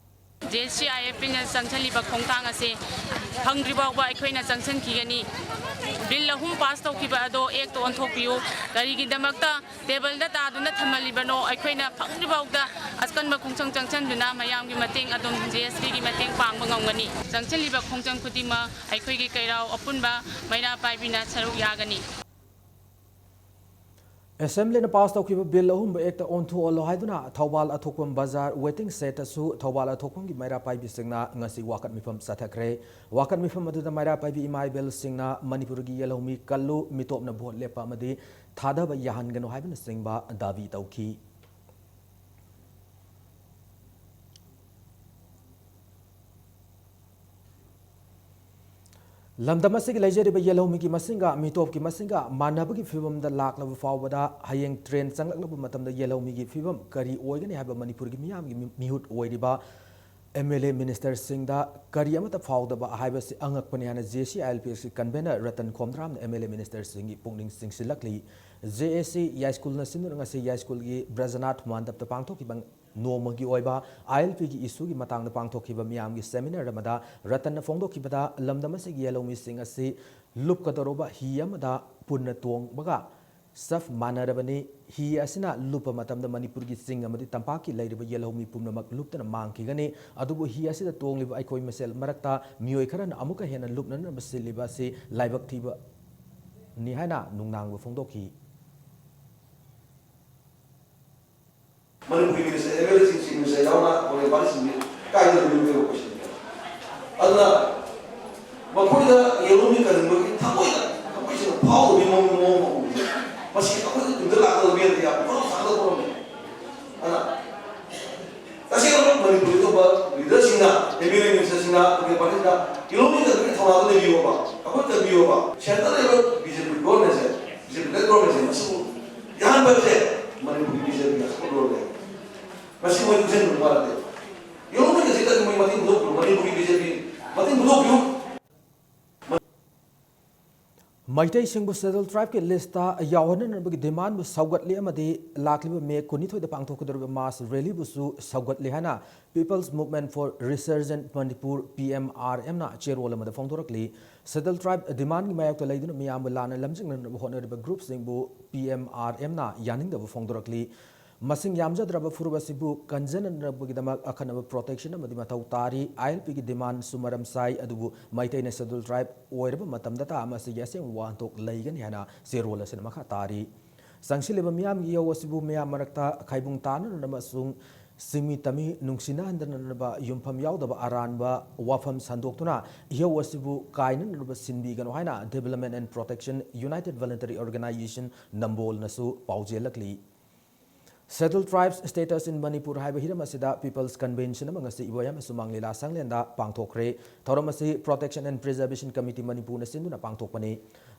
JAC ILPꯅ ꯆꯪꯁꯤꯜꯂꯤꯕ ꯈꯣꯡꯊꯥꯡ ꯑꯁꯤ ꯐꯪꯗ꯭ꯔꯤ ꯐꯥꯎꯕ ꯑꯩꯈꯣꯏꯅ ꯆꯪꯁꯤꯟꯈꯤꯒꯅꯤ꯫ ꯕꯤꯜ ꯑꯍꯨꯝ ꯄꯥꯁ ꯇꯧꯈꯤꯕ ꯑꯗꯣ ꯑꯦꯛꯇ ꯑꯣꯟꯊꯣꯛꯄꯤꯌꯨ꯫ ꯀꯔꯤꯒꯤꯗꯃꯛꯇ ꯇꯦꯕꯜꯗ ꯇꯥꯗꯨꯅ ꯊꯝꯍꯜꯂꯤꯕꯅꯣ? ꯑꯩꯈꯣꯏꯅ ꯐꯪꯗ꯭ꯔꯤꯐꯥꯎꯗ ꯑꯀꯟꯕ ꯈꯣꯡꯖꯪ ꯆꯪꯁꯤꯟꯗꯨꯅ ꯃꯌꯥꯝꯒꯤ ꯃꯇꯦꯡ ꯑꯗꯨꯝ JACꯒꯤ ꯃꯇꯦꯡ ꯄꯥꯡꯕ ꯉꯝꯒꯅꯤ꯫ ꯆꯪꯁꯤꯜꯂꯤꯕ ꯈꯣꯡꯖꯪ ꯈꯨꯗꯤꯡꯃꯛ ꯑꯩꯈꯣꯏꯒꯤ ꯀꯩꯔꯥꯎ ꯑꯄꯨꯟꯕ ꯃꯩꯔꯥ ꯄꯥꯏꯕꯤꯅ ꯁꯔꯨꯛ ꯌꯥꯒꯅꯤ꯫ ꯑꯦꯁꯦꯝꯕ꯭ꯂꯤꯅ ꯄꯥꯁ ꯇꯧꯈꯤꯕ ꯕꯤꯜ ꯑꯍꯨꯝꯕꯨ ꯑꯦꯛꯇ ꯑꯣꯟꯊꯣꯛꯍꯜꯂꯣ ꯍꯥꯏꯗꯨꯅ ꯊꯧꯕꯥꯜ ꯑꯊꯣꯛꯄꯝ ꯕꯖꯥꯔ ꯋꯦꯇꯤꯡ ꯁꯦꯗꯇꯁꯨ ꯊꯧꯕꯥꯜ ꯑꯊꯣꯛꯄꯝꯒꯤ ꯃꯩꯔꯥ ꯄꯥꯏꯕꯤꯁꯤꯡꯅ ꯉꯁꯤ ꯋꯥꯀꯠ ꯃꯤꯐꯝ ꯆꯠꯊꯈ꯭ꯔꯦ꯫ ꯋꯥꯀꯠ ꯃꯤꯐꯝ ꯑꯗꯨꯗ ꯃꯩꯔꯥ ꯄꯥꯏꯕꯤ ꯏꯃꯥ ꯏꯕꯦꯜꯁꯤꯡꯅ ꯃꯅꯤꯄꯨꯔꯒꯤ ꯌꯦꯜꯍꯧꯃꯤ ꯀꯜꯂꯨ, ꯃꯤꯇꯣꯞꯅ ꯚꯣꯠ ꯂꯦꯞꯄ ꯑꯃꯗꯤ ꯊꯥꯗꯕ ꯌꯥꯍꯟꯒꯅꯨ ꯍꯥꯏꯕꯅꯆꯤꯡꯕ ꯗꯥꯕꯤ ꯇꯧꯈꯤ꯫ ꯂꯝꯗꯝ ꯑꯁꯤꯒꯤ ꯂꯩꯖꯔꯤꯕ ꯌꯦꯜꯍꯧꯃꯤꯒꯤ ꯃꯁꯤꯡꯒ ꯃꯤꯇꯣꯞꯀꯤ ꯃꯁꯤꯡꯒ ꯃꯥꯟꯅꯕꯒꯤ ꯐꯤꯕꯝꯗ ꯂꯥꯛꯂꯕ ꯐꯥꯎꯕꯗ, ꯍꯌꯦꯡ ꯇ꯭ꯔꯦꯟ ꯆꯪꯂꯛꯂꯕ ꯃꯇꯝꯗ ꯌꯦꯜꯍꯧꯃꯤꯒꯤ ꯐꯤꯕꯝ ꯀꯔꯤ ꯑꯣꯏꯒꯅꯤ ꯍꯥꯏꯕ ꯃꯅꯤꯄꯨꯔꯒꯤ ꯃꯤꯌꯥꯝꯒꯤ ꯃꯤ-, ꯃꯤꯍꯨꯠ ꯑꯣꯏꯔꯤꯕ MLA ministerꯁꯤꯡꯗ ꯀꯔꯤ ꯑꯃꯠꯇ ꯐꯥꯎꯗꯕ ꯍꯥꯏꯕꯁꯤ ꯑꯉꯛꯄꯅꯤ ꯍꯥꯏꯅ JAC ILPSꯀꯤ convener ꯔꯇꯟ ꯈꯣꯝꯗ꯭ꯔꯥꯝꯅ MLA ministerꯁꯤꯡꯒꯤ ꯄꯨꯛꯅꯤꯡ ꯆꯤꯡꯁꯤꯜꯂꯛꯂꯤ꯫ JAC ꯌꯥꯏꯁ꯭ꯀꯨꯜꯅ ꯁꯤꯟꯗꯨꯅ ꯉꯁꯤ ꯌꯥꯏꯁ꯭ꯀꯨꯜꯒꯤ ꯕ꯭ꯔꯖꯅꯥꯊ ꯃꯟꯗꯞꯇ ꯄꯥꯡꯊꯣꯛꯈꯤꯕ ꯅꯣꯡꯃꯒꯤ ꯑꯣꯏꯕ ILPꯒꯤ issueꯒꯤ ꯃꯇꯥꯡꯗ ꯄꯥꯡꯊꯣꯛꯈꯤꯕ ꯃꯤꯌꯥꯝꯒꯤ seminar ꯑꯃꯗ ꯔꯇꯟꯅ ꯐꯣꯡꯗꯣꯛꯈꯤꯕꯗ, ꯂꯝꯗꯝ ꯑꯁꯤꯒꯤ ꯌꯦꯜꯍꯧꯃꯤꯁꯤꯡ ꯑꯁꯤ ꯂꯨꯞꯀꯗꯧꯔꯕ ꯍꯤ ꯑꯃꯗ ꯄꯨꯟꯅ ꯇꯣꯡꯕꯒ ꯆꯞ ꯃꯥꯟꯅꯔꯕꯅꯤ꯫ ꯍꯤ ꯑꯁꯤꯅ ꯂꯨꯞꯄ ꯃꯇꯝꯗ ꯃꯅꯤꯄꯨꯔꯒꯤ ꯆꯤꯡ ꯑꯃꯗꯤ ꯇꯝꯄꯥꯛꯀꯤ ꯂꯩꯔꯤꯕ ꯌꯦꯜꯍꯧꯃꯤ ꯄꯨꯝꯅꯃꯛ ꯂꯨꯞꯇꯅ ꯃꯥꯡꯈꯤꯒꯅꯤ꯫ ꯑꯗꯨꯕꯨ ꯍꯤ ꯑꯁꯤꯗ ꯇꯣꯡꯂꯤꯕ ꯑꯩꯈꯣꯏ ꯃꯁꯦꯜ ꯃꯔꯛꯇ ꯃꯤꯑꯣꯏ ꯈꯔꯅ ꯑꯃꯨꯛꯀ ꯍꯦꯟꯅ ꯂꯨꯞꯅꯅꯕ ꯁꯤꯜꯂꯤꯕ ꯑꯁꯤ ꯂꯥꯏꯕꯛ ꯊꯤꯕꯅꯤ ꯍꯥꯏꯅ ꯅꯨꯡꯅꯥꯡꯕ ꯐꯣꯡꯗꯣꯛꯈꯤ꯫ ꯃꯅꯤꯄꯨꯔꯒꯤ MLAꯁꯤꯡ, Chief Minister ꯌꯥꯎꯅ ꯍꯣꯔꯦꯟ ꯄꯥꯔꯇꯤꯁꯤꯡꯒꯤ ꯀꯥꯏꯗꯅ ꯂꯨꯝꯃꯦꯕ ꯀꯣꯏꯁꯟꯁꯦ꯫ ꯑꯗꯨꯅ ꯃꯈꯣꯏꯗ ꯌꯦꯜꯍꯧꯃꯤ ꯀꯟꯅꯤꯡꯕꯒꯤ ꯊꯃꯣꯏꯗ, ꯊꯃꯣꯏꯁꯤꯗ ꯐꯥꯎꯗꯕꯒꯤ ꯃꯑꯣꯡ, ꯃꯑꯣꯡ ꯑꯃ ꯎꯕꯁꯦ꯫ ꯃꯁꯤ ꯑꯩꯈꯣꯏꯒꯤ ꯇꯨꯡꯗ ꯂꯥꯛꯀꯗꯕ ꯃꯤꯑꯣꯏꯗ ꯌꯥꯝ ꯃꯊꯧ ꯁꯥꯒꯗꯕ ꯄꯣꯠ ꯑꯃꯅꯤ꯫ ꯑꯗꯨꯅ ꯇꯁꯦꯡꯅ ꯃꯅꯤꯄꯨꯔꯒꯤ ꯑꯇꯣꯞꯄ ꯂꯤꯗꯔꯁꯤꯡꯅ, ꯑꯦꯝ ꯑꯦꯜ ꯑꯦ ꯃꯤꯅꯤꯁꯇꯔꯁꯤꯡꯅ, ꯑꯩꯈꯣꯏꯒꯤ ꯄꯥꯔꯇꯤꯁꯤꯡꯅ ꯀꯤꯂꯣꯃꯤꯇꯔ ꯈꯔ ꯊꯧꯅꯥꯗ ꯂꯩꯕꯤꯌꯣꯕ, ꯑꯩꯈꯣꯏ ꯀꯟꯕꯤꯌꯣꯕ꯫ ꯁꯦꯟꯇꯔꯗ ꯂꯩꯕ ꯕꯤ ꯖꯦ ꯄꯤ ꯒꯣꯔꯃꯦꯟꯁꯦ, ꯕꯤ ꯖꯦ ꯄꯤ ꯂꯦꯠ ꯒꯣꯔꯃꯦꯟꯁꯦ ꯃꯁꯤꯕꯨ ꯌꯥꯍꯟꯕꯁꯦ ꯃꯅꯤꯄꯨꯔꯒꯤ ꯕꯤ ꯖꯦ ꯄꯤꯅ ꯑꯆꯧꯕ ꯔꯣꯜ ꯂꯩ꯫ ꯃꯁꯤ ꯃꯣꯏ ꯎꯠꯁꯤꯟꯕ ꯅꯠꯇꯦ꯫ ꯌꯦꯡꯉꯨ, ꯃꯣꯏ ꯉꯁꯤ ꯀꯔꯤ ꯃꯣꯏ ꯃꯇꯦꯡ ꯄꯨꯊꯣꯛꯄꯤꯌꯨ, ꯃꯅꯤꯄꯨꯔꯒꯤ ꯕꯤ ꯖꯦ ꯄꯤ ꯃꯇꯦꯡ ꯄꯨꯊꯣꯛꯄꯤꯌꯨ꯫ ꯃꯩꯇꯩꯁꯤꯡꯕꯨ ꯁꯦꯗ꯭ꯌꯨꯜ ꯇ꯭ꯔꯥꯏꯕꯀꯤ ꯂꯤꯁꯇ ꯌꯥꯎꯍꯟꯅꯅꯕꯒꯤ ꯗꯤꯃꯥꯟꯕꯨ ꯁꯧꯒꯠꯂꯤ ꯑꯃꯗꯤ ꯂꯥꯛꯂꯤꯕ ꯃꯦ ꯀꯨꯟꯅꯤꯊꯣꯏꯗ ꯄꯥꯡꯊꯣꯛꯀꯗꯧꯔꯤꯕ ꯃꯥꯁ ꯔꯦꯂꯤꯕꯨꯁꯨ ꯁꯧꯒꯠꯂꯤ ꯍꯥꯏꯅ People's Movement for Resurgent Manipur, P M R ꯑꯦꯝꯅ ꯆꯦꯔꯣꯜ ꯑꯃꯗ ꯐꯣꯡꯗꯣꯔꯛꯂꯤ꯫ ꯁꯦꯗ꯭ꯌꯨꯜ ꯇ꯭ꯔꯥꯏꯕ ꯗꯤꯃꯥꯟꯒꯤ ꯃꯥꯌꯣꯛꯇ ꯂꯩꯗꯨꯅ ꯃꯤꯌꯥꯝꯕꯨ ꯂꯥꯟꯅ ꯂꯝꯖꯤꯡꯅꯅꯕ ꯍꯣꯠꯅꯔꯤꯕ ꯒ꯭ꯔꯨꯞꯁꯤꯡꯕꯨ ꯄꯤ ꯑꯦꯝ ꯑꯥꯔ ꯑꯦꯝꯅ ꯌꯥꯅꯤꯡꯗꯕ ꯐꯣꯡꯗꯣꯔꯛꯂꯤ꯫ ꯃꯁꯤꯡ ꯌꯥꯝꯖꯗ꯭ꯔꯕ ꯐꯨꯔꯨꯞ ꯑꯁꯤꯕꯨ ꯀꯟꯖꯅꯅꯕꯒꯤꯗꯃꯛ ꯑꯈꯟꯅꯕ ꯄ꯭ꯔꯣꯇꯦꯛꯁꯟ ꯑꯃꯗꯤ ꯃꯊꯧ ꯇꯥꯔꯤ꯫ ꯑꯥꯏ ꯑꯦꯜ ꯄꯤꯒꯤ ꯗꯤꯃꯥꯟꯁꯨ ꯃꯔꯝ ꯆꯥꯏ, ꯑꯗꯨꯕꯨ ꯃꯩꯇꯩꯅ ꯁꯦꯗ꯭ꯌꯨꯜ ꯇ꯭ꯔꯥꯏꯕ ꯑꯣꯏꯔꯕ ꯃꯇꯝꯗꯇ ꯃꯁꯤꯒꯤ ꯑꯁꯦꯡꯕ ꯋꯥꯍꯟꯊꯣꯛ ꯂꯩꯒꯅꯤ ꯍꯥꯏꯅ ꯆꯦꯔꯣꯜ ꯑꯁꯤꯅ ꯃꯈꯥ ꯇꯥꯔꯤ꯫ ꯆꯪꯁꯤꯜꯂꯤꯕ ꯃꯤꯌꯥꯝꯒꯤ ꯏꯍꯧ ꯑꯁꯤꯕꯨ ꯃꯤꯌꯥꯝ ꯃꯔꯛꯇ ꯈꯥꯏꯕꯨꯡ ꯇꯥꯅꯅꯕ ꯑꯃꯁꯨꯡ ꯁꯤꯡꯃꯤ ꯇꯝꯃꯤ ꯅꯨꯡꯁꯤꯅꯍꯟꯗꯅꯅꯕ ꯌꯨꯝꯐꯝ ꯌꯥꯎꯗꯕ ꯑꯔꯥꯟꯕ ꯋꯥꯐꯝ ꯁꯟꯗꯣꯛꯇꯨꯅ ꯏꯍꯧ ꯑꯁꯤꯕꯨ ꯀꯥꯏꯅꯅꯅꯕ ꯁꯤꯟꯕꯤꯒꯅꯨ ꯍꯥꯏꯅ Development and Protection United Voluntary Organization ꯅꯝꯕꯣꯜꯅꯁꯨ ꯄꯥꯎꯖꯦꯜꯂꯛꯂꯤ꯫ Scheduled Tribes Status in Manipur ꯍꯥꯏꯕ ꯍꯤꯔꯝ ꯑꯁꯤꯗ People's Convention ꯑꯃ ꯉꯁꯤ ꯏꯕꯣꯌꯥꯝ ꯁꯨꯃꯥꯡ ꯂꯤꯂꯥ ꯁꯪꯂꯦꯟꯗ ꯄꯥꯡꯊꯣꯛꯈ꯭ꯔꯦ꯫ ꯊꯧꯔꯝ ꯑꯁꯤ Protection and Preservation Committee ꯃꯅꯤꯄꯨꯔꯅ ꯁꯤꯟꯗꯨꯅ ꯄꯥꯡꯊꯣꯛꯄꯅꯤ꯫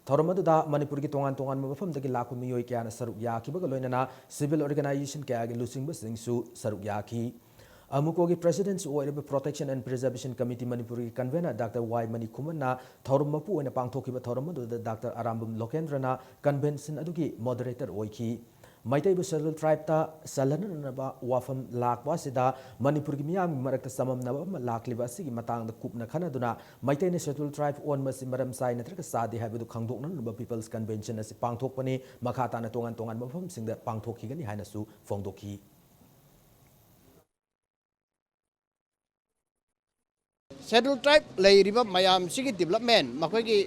ꯊꯧꯔꯝ ꯑꯗꯨꯗ ꯃꯅꯤꯄꯨꯔꯒꯤ ꯇꯣꯉꯥꯟ ꯇꯣꯉꯥꯟꯕ ꯃꯐꯝꯗꯒꯤ ꯂꯥꯛꯄ ꯃꯤꯑꯣꯏ ꯀꯌꯥꯅ ꯁꯔꯨꯛ ꯌꯥꯈꯤꯕꯒ ꯂꯣꯏꯅꯅ civil organization ꯀꯌꯥꯒꯤ ꯂꯨꯆꯤꯡꯕꯁꯤꯡꯁꯨ ꯁꯔꯨꯛ ꯌꯥꯈꯤ꯫ ꯑꯃꯨꯀꯣꯒꯤ Presidentꯁꯨ ꯑꯣꯏꯔꯤꯕ Protection and Preservation Committee ꯃꯅꯤꯄꯨꯔꯒꯤ Convener Doctor ꯋꯥꯏ ꯃꯅꯤꯈꯨꯃꯟꯅ ꯊꯧꯔꯝ ꯃꯄꯨ ꯑꯣꯏꯅ ꯄꯥꯡꯊꯣꯛꯈꯤꯕ ꯊꯧꯔꯝ ꯑꯗꯨꯗ Doctor ꯑꯔꯥꯝꯕꯝ ꯂꯣꯀꯦꯟꯗ꯭ꯔꯅ convention ꯑꯗꯨꯒꯤ moderator ꯑꯣꯏꯈꯤ꯫ ꯃꯩꯇꯩꯕꯨ Scheduled Tribeꯇ ꯆꯜꯍꯟꯅꯅꯕ ꯋꯥꯐꯝ ꯂꯥꯛꯄ ꯑꯁꯤꯗ ꯃꯅꯤꯄꯨꯔꯒꯤ ꯃꯤꯌꯥꯝꯒꯤ ꯃꯔꯛꯇ ꯆꯃꯝꯅꯕ ꯑꯃ ꯂꯥꯛꯂꯤꯕ ꯑꯁꯤꯒꯤ ꯃꯇꯥꯡꯗ ꯀꯨꯞꯅ ꯈꯟꯅꯗꯨꯅ ꯃꯩꯇꯩꯅ Scheduled Tribe ꯑꯣꯟꯕ ꯑꯁꯤ ꯃꯔꯝ ꯆꯥꯏ ꯅꯠꯇ꯭ꯔꯒ ꯆꯥꯗꯦ ꯍꯥꯏꯕꯗꯨ ꯈꯪꯗꯣꯛꯅꯅꯕ People's Convention ꯑꯁꯤ ꯄꯥꯡꯊꯣꯛꯄꯅꯤ꯫ ꯃꯈꯥ ꯇꯥꯅ ꯇꯣꯉꯥꯟ ꯇꯣꯉꯥꯟꯕ ꯃꯐꯝꯁꯤꯡꯗ ꯄꯥꯡꯊꯣꯛꯈꯤꯒꯅꯤ ꯍꯥꯏꯅꯁꯨ ꯐꯣꯡꯗꯣꯛꯈꯤ꯫ Scheduled Tribe ꯂꯩꯔꯤꯕ ꯃꯌꯥꯝꯁꯤꯒꯤ development, ꯃꯈꯣꯏꯒꯤ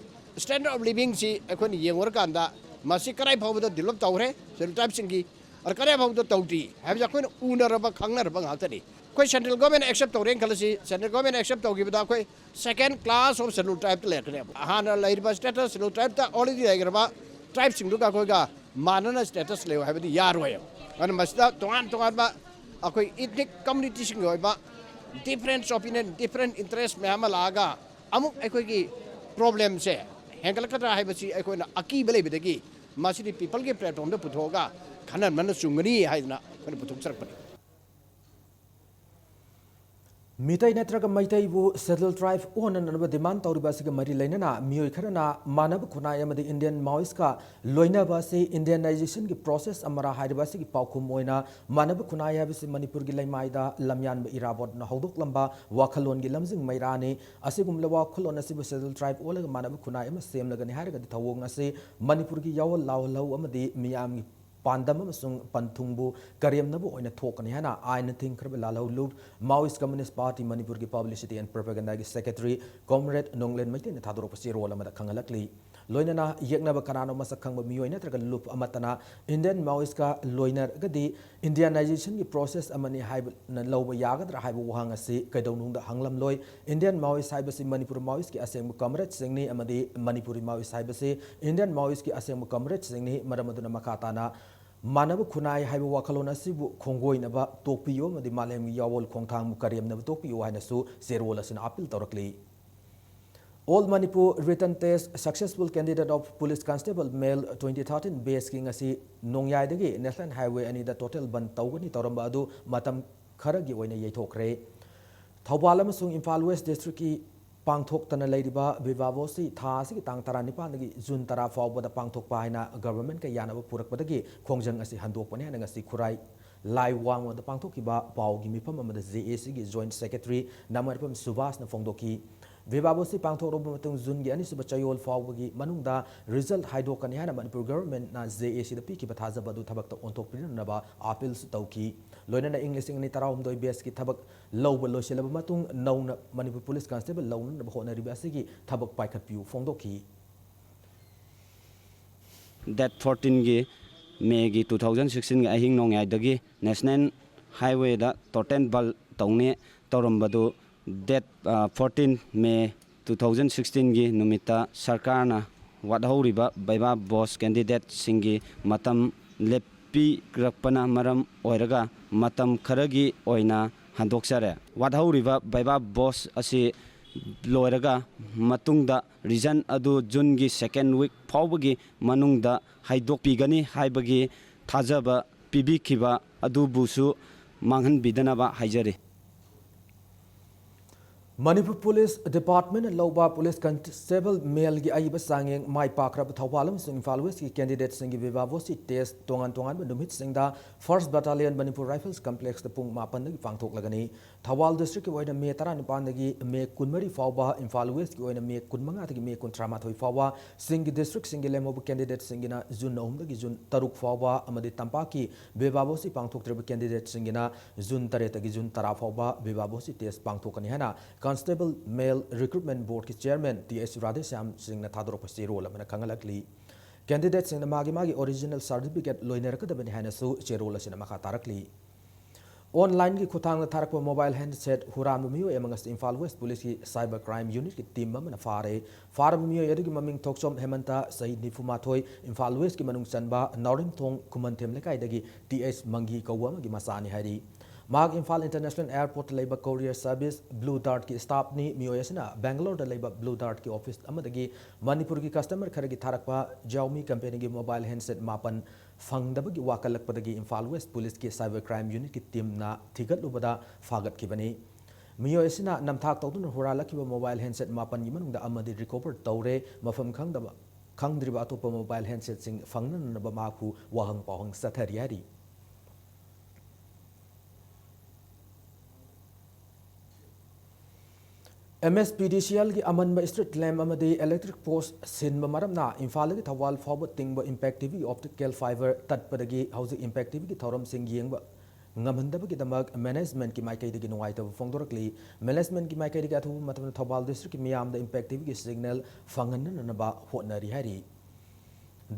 standard of livingꯁꯤ ꯑꯩꯈꯣꯏꯅ ꯌꯦꯡꯉꯨꯔꯀꯥꯟꯗ ꯃꯁꯤ ꯀꯗꯥꯏ ꯐꯥꯎꯕꯗ develop ꯇꯧꯈ꯭ꯔꯦ, Scheduled Tribeꯁꯤꯡꯒꯤ, ꯑꯗ ꯀꯗꯥꯏ ꯐꯥꯎꯕꯗ ꯇꯧꯗ꯭ꯔꯤ ꯍꯥꯏꯕꯁꯤ ꯑꯩꯈꯣꯏꯅ ꯎꯅꯔꯕ ꯈꯪꯅꯔꯕ ꯉꯥꯛꯇꯅꯤ꯫ ꯑꯩꯈꯣꯏ central government accept ꯇꯧꯔꯦꯅ ꯈꯜꯂꯁꯤ, central government accept ꯇꯧꯈꯤꯕꯗ ꯑꯩꯈꯣꯏ second class of Scheduled Tribeꯇ ꯂꯩꯔꯛꯀꯅꯦꯕ꯫ ꯍꯥꯟꯅ ꯂꯩꯔꯤꯕ status Scheduled Tribeꯇ already ꯂꯩꯈ꯭ꯔꯕ tribeꯁꯤꯡꯗꯨꯒ ꯑꯩꯈꯣꯏꯒ ꯃꯥꯟꯅꯅ status ꯂꯩꯌꯨ ꯍꯥꯏꯕꯗꯤ ꯌꯥꯔꯣꯏ꯫ ꯑꯗꯨꯅ ꯃꯁꯤꯗ ꯇꯣꯉꯥꯟ ꯇꯣꯉꯥꯟꯕ ꯑꯩꯈꯣꯏ ethnic communityꯁꯤꯡꯒꯤ ꯑꯣꯏꯕ difference of opinion, different interest ꯃꯌꯥꯝ ꯑꯃ ꯂꯥꯛꯑꯒ ꯑꯃꯨꯛ ꯑꯩꯈꯣꯏꯒꯤ problemꯁꯦ ꯍꯦꯟꯒꯠꯂꯛꯀꯗ꯭ꯔꯥ ꯍꯥꯏꯕꯁꯤ ꯑꯩꯈꯣꯏꯅ ꯑꯀꯤꯕ ꯂꯩꯕꯗꯒꯤ ꯃꯁꯤꯗꯤ peopleꯒꯤ platformꯗ ꯄꯨꯊꯣꯛꯑꯒ ꯈꯟꯅꯕꯅ ꯆꯨꯝꯒꯅꯤ ꯍꯥꯏꯗꯅ ꯑꯩꯈꯣꯏꯅ ꯄꯨꯊꯣꯛꯆꯔꯛꯄꯅꯤ꯫ ꯃꯤꯇꯩ ꯅꯠꯇ꯭ꯔꯒ ꯃꯩꯇꯩꯕꯨ Scheduled Tribe ꯑꯣꯟꯅꯅꯕ demand ꯇꯧꯔꯤꯕ ꯑꯁꯤꯒ ꯃꯔꯤ ꯂꯩꯅꯅ ꯃꯤꯑꯣꯏ ꯈꯔꯅ ꯃꯥꯟꯅꯕ ꯈꯨꯟꯅꯥꯏ ꯑꯃꯗꯤ Indian Maoistꯀ ꯂꯣꯏꯅꯕ ꯑꯁꯤ Indianizationꯒꯤ process ꯑꯃꯔ ꯍꯥꯏꯔꯤꯕ ꯑꯁꯤꯒꯤ ꯄꯥꯎꯈꯨꯝ ꯑꯣꯏꯅ ꯃꯥꯟꯅꯕ ꯈꯨꯟꯅꯥꯏ ꯍꯥꯏꯕꯁꯤ ꯃꯅꯤꯄꯨꯔꯒꯤ ꯂꯩꯃꯥꯏꯗ ꯂꯝꯌꯥꯟꯕ ꯏꯔꯥꯕꯣꯠꯅ ꯍꯧꯗꯣꯛꯂꯝꯕ ꯋꯥꯈꯜꯂꯣꯟꯒꯤ ꯂꯝꯖꯤꯡ ꯃꯩꯔꯥꯅꯤ꯫ ꯑꯁꯤꯒꯨꯝꯂꯕ ꯋꯥꯈꯜꯂꯣꯟ ꯑꯁꯤꯕꯨ Scheduled Tribe ꯑꯣꯜꯂꯒ ꯃꯥꯟꯅꯕ ꯈꯨꯟꯅꯥꯏ ꯑꯃ ꯁꯦꯝꯂꯒꯅꯤ ꯍꯥꯏꯔꯒꯗꯤ ꯊꯧꯑꯣꯡ ꯑꯁꯤ ꯃꯅꯤꯄꯨꯔꯒꯤ ꯌꯥꯑꯣꯜ ꯂꯥꯎꯍꯜꯍꯧ ꯑꯃꯗꯤ ꯃꯤꯌꯥꯝꯒꯤ ꯄꯥꯟꯗꯝ ꯑꯃꯁꯨꯡ ꯄꯟꯊꯨꯡꯕꯨ ꯀꯔꯦꯝꯅꯕ ꯑꯣꯏꯅ ꯊꯣꯛꯀꯅꯤ ꯍꯥꯏꯅ ꯑꯥꯏꯟꯅ ꯊꯤꯡꯈ꯭ꯔꯕ ꯂꯥꯜꯍꯧꯂꯨꯞ Maoist Communist Party ꯃꯅꯤꯄꯨꯔꯒꯤ Publicity and Propagandaꯒꯤ Secretary Comrade ꯅꯣꯡꯂꯦꯟ ꯃꯩꯇꯩꯅ ꯊꯥꯗꯣꯔꯛꯄ ꯆꯦꯔꯣꯜ ꯑꯃꯗ ꯈꯪꯍꯜꯂꯛꯂꯤ꯫ ꯂꯣꯏꯅꯅ ꯌꯦꯛꯅꯕ ꯀꯅꯥꯅꯣ ꯃꯁꯛ ꯈꯪꯕ ꯃꯤꯑꯣꯏ ꯅꯠꯇ꯭ꯔꯒ ꯂꯨꯞ ꯑꯃꯠꯇꯅ Indian Maoistꯀ ꯂꯣꯏꯅꯔꯒꯗꯤ Indianizationꯒꯤ process ꯑꯃꯅꯤ ꯍꯥꯏꯕꯅ ꯂꯧꯕ ꯌꯥꯒꯗ꯭ꯔꯥ ꯍꯥꯏꯕ ꯋꯥꯍꯪ ꯑꯁꯤ ꯀꯩꯗꯧꯅꯨꯡꯗ ꯍꯪꯂꯝꯂꯣꯏ꯫ Indian Maoist ꯍꯥꯏꯕꯁꯤ ꯃꯅꯤꯄꯨꯔ Maoistꯀꯤ ꯑꯁꯦꯡꯕ comradeꯁꯤꯡꯅꯤ ꯑꯃꯗꯤ ꯃꯅꯤꯄꯨꯔꯤ Maoist ꯍꯥꯏꯕꯁꯤ Indian Maoistꯀꯤ ꯑꯁꯦꯡꯕ comradeꯁꯤꯡꯅꯤ꯫ ꯃꯔꯝ ꯑꯗꯨꯅ ꯃꯈꯥ ꯇꯥꯅ ꯃꯥꯟꯅꯕ ꯈꯨꯟꯅꯥꯏ ꯍꯥꯏꯕ ꯋꯥꯈꯜꯂꯣꯟ ꯑꯁꯤꯕꯨ ꯈꯣꯡꯒꯣꯏꯅꯕ ꯇꯣꯛꯄꯤꯌꯨ ꯑꯃꯗꯤ ꯃꯥꯂꯦꯝꯒꯤ ꯌꯥꯑꯣꯜ ꯈꯣꯡꯊꯥꯡꯕꯨ ꯀꯔꯦꯝꯅꯕ ꯇꯣꯛꯄꯤꯌꯨ ꯍꯥꯏꯅꯁꯨ ꯆꯦꯔꯣꯜ ꯑꯁꯤꯅ appeal ꯇꯧꯔꯛꯂꯤ꯫ All Manipur Written Test Successful Candidate of Police Constable Male twenty thirteen batchꯀꯤ ꯉꯁꯤ ꯅꯣꯡꯌꯥꯏꯗꯒꯤ National Highway ꯑꯅꯤꯗ total ꯕꯟ ꯇꯧꯒꯅꯤ ꯇꯧꯔꯝꯕ ꯑꯗꯨ ꯃꯇꯝ ꯈꯔꯒꯤ ꯑꯣꯏꯅ ꯌꯩꯊꯣꯛꯈ꯭ꯔꯦ꯫ ꯊꯧꯕꯥꯜ ꯑꯃꯁꯨꯡ ꯏꯝꯐꯥꯜ West Districtꯀꯤ ꯄꯥꯡꯊꯣꯛꯇꯅ ꯂꯩꯔꯤꯕ ꯚꯤꯚꯥ ꯚꯣꯁꯁꯤ ꯊꯥ ꯑꯁꯤꯒꯤ ꯇꯥꯡ ꯇꯔꯥꯅꯤꯄꯥꯟꯗꯒꯤ ꯖꯨꯟ ꯇꯔꯥ ꯐꯥꯎꯕꯗ ꯄꯥꯡꯊꯣꯛꯄ ꯍꯥꯏꯅ governmentꯀ ꯌꯥꯅꯕ ꯄꯨꯔꯛꯄꯗꯒꯤ ꯈꯣꯡꯖꯪ ꯑꯁꯤ ꯍꯟꯗꯣꯛꯄꯅꯤ ꯍꯥꯏꯅ ꯉꯁꯤ ꯈꯨꯔꯥꯏ ꯂꯥꯏ ꯋꯥꯡꯃꯗ ꯄꯥꯡꯊꯣꯛꯈꯤꯕ ꯄꯥꯎꯒꯤ ꯃꯤꯐꯝ ꯑꯃꯗ JACꯒꯤ Joint Secretary ꯅꯃꯔꯄꯝ ꯁꯨꯕꯥꯁꯅ ꯐꯣꯡꯗꯣꯛꯈꯤ꯫ ꯚꯤꯚꯥ ꯚꯣꯁꯁꯤ ꯄꯥꯡꯊꯣꯛꯂꯕ ꯃꯇꯨꯡ ꯖꯨꯟꯒꯤ ꯑꯅꯤꯁꯨꯕ ꯆꯌꯣꯜ ꯐꯥꯎꯕꯒꯤ ꯃꯅꯨꯡꯗ result ꯍꯥꯏꯗꯣꯛꯀꯅꯤ ꯍꯥꯏꯅ ꯃꯅꯤꯄꯨꯔ governmentꯅ JACꯗ ꯄꯤꯈꯤꯕ ꯊꯥꯖꯕ ꯑꯗꯨ ꯊꯕꯛꯇ ꯑꯣꯟꯊꯣꯛꯄꯤꯅꯅꯕ appealꯁꯨ ꯇꯧꯈꯤ꯫ ꯂꯣꯏꯅꯅ ꯏꯪ ꯂꯤꯁꯤꯡ ꯑꯅꯤ ꯇꯔꯥꯍꯨꯝꯗꯣꯏ batchꯀꯤ ꯊꯕꯛ ꯂꯧꯕ ꯂꯣꯏꯁꯤꯜꯂꯕ ꯃꯇꯨꯡ ꯅꯧꯅ ꯃꯅꯤꯄꯨꯔ Police Constable ꯂꯧꯅꯅꯕ ꯍꯣꯠꯅꯔꯤꯕ ꯑꯁꯤꯒꯤ ꯊꯕꯛ ꯄꯥꯏꯈꯠꯄꯤꯌꯨ ꯐꯣꯡꯗꯣꯛꯈꯤ꯫ Date fourteenꯒꯤ Mayꯒꯤ two thousand sixteenꯒꯤ ꯑꯍꯤꯡ ꯅꯣꯡꯌꯥꯏꯗꯒꯤ National Highwayꯗ total ꯕꯟ ꯇꯧꯅꯤ ꯇꯧꯔꯝꯕꯗꯨ date, ꯑ, fourteen May two thousand sixteenꯒꯤ ꯅꯨꯃꯤꯠꯇ ꯁꯔꯀꯥꯔꯅ ꯋꯥꯠꯍꯧꯔꯤꯕ ꯕꯩꯕꯥ ꯕꯣꯁ ꯀꯦꯟꯗꯤꯗꯦꯠꯁꯤꯡꯒꯤ ꯃꯇꯝ ꯂꯦꯞꯄꯤꯔꯛꯄꯅ ꯃꯔꯝ ꯑꯣꯏꯔꯒ ꯃꯇꯝ ꯈꯔꯒꯤ ꯑꯣꯏꯅ ꯍꯟꯗꯣꯛꯆꯔꯦ꯫ ꯋꯥꯠꯍꯧꯔꯤꯕ ꯕꯩꯕꯥ ꯕꯣꯁ ꯑꯁꯤ ꯂꯣꯏꯔꯒ ꯃꯇꯨꯡꯗ ꯔꯤꯖꯟ ꯑꯗꯨ ꯖꯨꯟꯒꯤ ꯁꯦꯀꯦꯟ ꯋꯤꯛ ꯐꯥꯎꯕꯒꯤ ꯃꯅꯨꯡꯗ ꯍꯥꯏꯗꯣꯛꯄꯤꯒꯅꯤ ꯍꯥꯏꯕꯒꯤ ꯊꯥꯖꯕ ꯄꯤꯕꯤꯈꯤꯕ ꯑꯗꯨꯕꯨꯁꯨ ꯃꯥꯡꯍꯟꯕꯤꯗꯅꯕ ꯍꯥꯏꯖꯔꯤ꯫ ꯃꯅꯤꯄꯨꯔ ꯄꯨꯂꯤꯁ ꯗꯤꯄꯥꯔꯠꯃꯦꯟꯅ ꯂꯧꯕ ꯄꯨꯂꯤꯁ ꯀꯟꯁꯇꯦꯕꯜ ꯃꯦꯜꯒꯤ ꯑꯏꯕ ꯆꯥꯡꯌꯦꯡ ꯃꯥꯏ ꯄꯥꯛꯈ꯭ꯔꯕ ꯊꯧꯕꯥꯜ ꯑꯃꯁꯨꯡ ꯏꯝꯐꯥꯜ ꯋꯦꯁꯀꯤ ꯀꯦꯟꯗꯤꯗꯦꯠꯁꯤꯡꯒꯤ ꯕꯦꯕꯥ ꯚꯣꯁꯀꯤ ꯇꯦꯁ ꯇꯣꯉꯥꯟ ꯇꯣꯉꯥꯟꯕ ꯅꯨꯃꯤꯠꯁꯤꯡꯗ ꯐꯥꯔꯁ ꯕꯠꯇꯥꯂꯤꯌꯟ ꯃꯅꯤꯄꯨꯔ ꯔꯥꯏꯐꯜꯁ ꯀꯝꯄ꯭ꯂꯦꯛꯁꯇ ꯄꯨꯡ ꯃꯥꯄꯟꯗꯒꯤ ꯄꯥꯡꯊꯣꯛꯂꯒꯅꯤ꯫ ꯊꯧꯕꯥꯜ ꯗꯤꯁꯇ꯭ꯔꯤꯛꯀꯤ ꯑꯣꯏꯅ ꯃꯦ ꯇꯔꯥꯅꯤꯄꯥꯟꯗꯒꯤ ꯃꯦ ꯀꯨꯟꯃꯔꯤ ꯐꯥꯎꯕ, ꯏꯝꯐꯥꯜ ꯋꯦꯁꯀꯤ ꯑꯣꯏꯅ ꯃꯦ ꯀꯨꯟꯃꯉꯥꯗꯒꯤ ꯃꯦ ꯀꯨꯟꯊ꯭ꯔꯥꯃꯥꯊꯣꯏ ꯐꯥꯎꯕ, ꯁꯤꯡꯒꯤ ꯗꯤꯁꯇ꯭ꯔꯤꯛꯁꯤꯡꯒꯤ ꯂꯦꯝꯍꯧꯕ ꯀꯦꯟꯗꯤꯗꯦꯠꯁꯤꯡꯒꯤꯅ ꯖꯨꯟ ꯑꯍꯨꯝꯗꯒꯤ ꯖꯨꯟ ꯇꯔꯨꯛ ꯐꯥꯎꯕ ꯑꯃꯗꯤ ꯇꯝꯄꯥꯛꯀꯤ ꯕꯦꯕꯥ ꯚꯣꯁꯀꯤ ꯄꯥꯡꯊꯣꯛꯇ꯭ꯔꯤꯕ ꯀꯦꯟꯗꯤꯗꯦꯠꯁꯤꯡꯒꯤꯅ ꯖꯨꯟ ꯇꯔꯦꯠꯇꯒꯤ ꯖꯨꯟ ꯇꯔꯥ ꯐꯥꯎꯕ ꯕꯦꯕꯥ ꯚꯣꯁꯀꯤ ꯇꯦꯁ ꯄꯥꯡꯊꯣꯛꯀꯅꯤ ꯍꯥꯏꯅ ꯀꯟꯁꯇꯦꯕꯜ ꯃꯦꯜ ꯔꯤꯀ꯭ꯔꯨꯠꯃꯦꯟ ꯕꯣꯔꯗꯀꯤ ꯆꯤꯌꯔꯃꯦꯟ ꯇꯤ ꯑꯩꯆ ꯔꯥꯙꯦꯁ꯭ꯌꯥꯝ ꯁꯤꯡꯅ ꯊꯥꯗꯣꯔꯛꯄ ꯆꯦꯔꯣꯜ ꯑꯃꯅ ꯈꯪꯍꯜꯂꯛꯂꯤ꯫ ꯀꯦꯟꯗꯤꯗꯦꯠꯁꯤꯡꯅ ꯃꯥꯒꯤ ꯃꯥꯒꯤ ꯑꯣꯔꯤꯖꯤꯅꯦꯜ ꯁꯥꯔꯇꯤꯐꯤꯀꯦꯠ ꯂꯣꯏꯅꯔꯛꯀꯗꯕꯅꯤ ꯍꯥꯏꯅꯁꯨ ꯆꯦꯔꯣꯜ ꯑꯁꯤꯅ ꯃꯈꯥ ꯇꯥꯔꯛꯂꯤ꯫ ꯑꯣꯟꯂꯥꯏꯟꯒꯤ ꯈꯨꯠꯊꯥꯡꯗ ꯊꯥꯔꯛꯄ ꯃꯣꯕꯥꯏꯜ ꯍꯦꯟꯁꯦꯠ ꯍꯨꯔꯥꯟꯕ ꯃꯤꯑꯣꯏ ꯑꯃ ꯉꯁꯤ ꯏꯝꯐꯥꯜ ꯋꯦꯁ ꯄꯨꯂꯤꯁꯀꯤ ꯁꯥꯏꯕꯔ ꯀ꯭ꯔꯥꯏꯝ ꯌꯨꯅꯤꯠꯀꯤ ꯇꯤꯝ ꯑꯃꯅ ꯐꯥꯔꯦ꯫ ꯐꯥꯔꯕ ꯃꯤꯑꯣꯏ ꯑꯗꯨꯒꯤ ꯃꯃꯤꯡ ꯊꯣꯛꯆꯣꯝ ꯍꯦꯃꯟꯇ, ꯆꯍꯤ ꯅꯤꯐꯨ ꯃꯥꯊꯣꯏ, ꯏꯝꯐꯥꯜ ꯋꯦꯁꯀꯤ ꯃꯅꯨꯡ ꯆꯟꯕ ꯅꯥꯎꯔꯦꯝꯊꯣꯡ ꯈꯨꯃꯟꯊꯦꯝ ꯂꯩꯀꯥꯏꯗꯒꯤ ꯇꯤ ꯑꯩꯆ ꯃꯪꯒꯤ ꯀꯧꯕ ꯑꯃꯒꯤ ꯃꯆꯥꯅꯤ ꯍꯥꯏꯔꯤ꯫ ꯃꯍꯥꯛ ꯏꯝꯐꯥꯜ ꯏꯟꯇꯔꯅꯦꯁꯅꯦꯜ ꯑꯦꯌꯔꯄꯣꯔꯠꯇ ꯂꯩꯕ ꯀꯣꯔꯤꯌꯔ ꯁꯔꯚꯤꯁ ꯕ꯭ꯂꯨ ꯗꯥꯔꯠꯀꯤ ꯁ꯭ꯇꯥꯐꯅꯤ꯫ ꯃꯤꯑꯣꯏ ꯑꯁꯤꯅ ꯕꯦꯡꯒꯂꯣꯔꯗ ꯂꯩꯕ ꯕ꯭ꯂꯨ ꯗꯥꯔꯠꯀꯤ ꯑꯣꯐꯤꯁ ꯑꯃꯗꯒꯤ ꯃꯅꯤꯄꯨꯔꯒꯤ ꯀꯁꯇꯃꯔ ꯈꯔꯒꯤ ꯊꯥꯔꯛꯄ Xiaomi ꯀꯝꯄꯦꯅꯤꯒꯤ ꯃꯣꯕꯥꯏꯜ ꯍꯦꯟꯁꯦꯠ ꯃꯥꯄꯟ ꯐꯪꯗꯕꯒꯤ ꯋꯥꯀꯠꯂꯛꯄꯗꯒꯤ ꯏꯝꯐꯥꯜ ꯋꯦꯁ ꯄꯨꯂꯤꯁꯀꯤ ꯁꯥꯏꯕꯔ ꯀ꯭ꯔꯥꯏꯝ ꯌꯨꯅꯤꯠꯀꯤ ꯇꯤꯝꯅ ꯊꯤꯒꯠꯂꯨꯕꯗ ꯐꯥꯒꯠꯈꯤꯕꯅꯤ꯫ ꯃꯤꯑꯣꯏ ꯑꯁꯤꯅ ꯅꯝꯊꯥꯛ ꯇꯧꯗꯨꯅ ꯍꯨꯔꯥꯜꯂꯛꯈꯤꯕ ꯃꯣꯕꯥꯏꯜ ꯍꯦꯟꯁꯦꯠ ꯃꯥꯄꯟꯒꯤ ꯃꯅꯨꯡꯗ ꯑꯃꯗꯤ ꯔꯤꯀꯣꯚꯔ ꯇꯧꯔꯦ꯫ ꯃꯐꯝ ꯈꯪꯗꯕ, ꯈꯪꯗ꯭ꯔꯤꯕ ꯑꯇꯣꯞꯄ ꯃꯣꯕꯥꯏꯜ ꯍꯦꯟꯁꯦꯠꯁꯤꯡ ꯐꯪꯅꯅꯕ ꯃꯍꯥꯛꯄꯨ ꯋꯥꯍꯪ ꯄꯥꯎꯍꯪ ꯆꯠꯊꯔꯤ ꯍꯥꯏꯔꯤ꯫ ꯑꯦꯝ ꯑꯦꯁ ꯄꯤ ꯗꯤ ꯁꯤ ꯑꯦꯜꯒꯤ ꯑꯃꯟꯕ ꯁ꯭ꯇ꯭ꯔꯤꯠ ꯂꯦꯝꯞ ꯑꯃꯗꯤ ꯏꯂꯦꯛꯇ꯭ꯔꯤꯛ ꯄꯣꯁ ꯁꯤꯟꯕ ꯃꯔꯝꯅ ꯏꯝꯐꯥꯜꯗꯒꯤ ꯊꯧꯕꯥꯜ ꯐꯥꯎꯕ ꯇꯤꯡꯕ ꯏꯝꯄꯦꯛ ꯇꯤ ꯚꯤꯒꯤ ꯑꯣꯞꯇꯤꯀꯦꯜ ꯐꯥꯏꯕꯔ ꯇꯠꯄꯗꯒꯤ ꯍꯧꯖꯤꯛ ꯏꯝꯄꯦꯛ ꯇꯤ ꯚꯤꯒꯤ ꯊꯧꯔꯝꯁꯤꯡ ꯌꯦꯡꯕ ꯉꯝꯍꯟꯗꯕꯒꯤꯗꯃꯛ ꯃꯦꯅꯦꯖꯃꯦꯟꯠꯀꯤ ꯃꯥꯏꯀꯩꯗꯒꯤ ꯅꯨꯡꯉꯥꯏꯇꯕ ꯐꯣꯡꯗꯣꯔꯛꯂꯤ꯫ ꯃꯦꯅꯦꯖꯃꯦꯟꯠꯀꯤ ꯃꯥꯏꯀꯩꯗꯒꯤ ꯑꯊꯨꯕ ꯃꯇꯝꯗ ꯊꯧꯕꯥꯜ ꯗꯤꯁꯇ꯭ꯔꯤꯛꯀꯤ ꯃꯤꯌꯥꯝꯗ ꯏꯝꯄꯦꯛ ꯇꯤ ꯚꯤꯒꯤ ꯁꯤꯒꯅꯦꯜ ꯐꯪꯍꯟꯅꯅꯕ ꯍꯣꯠꯅꯔꯤ ꯍꯥꯏꯔꯤ꯫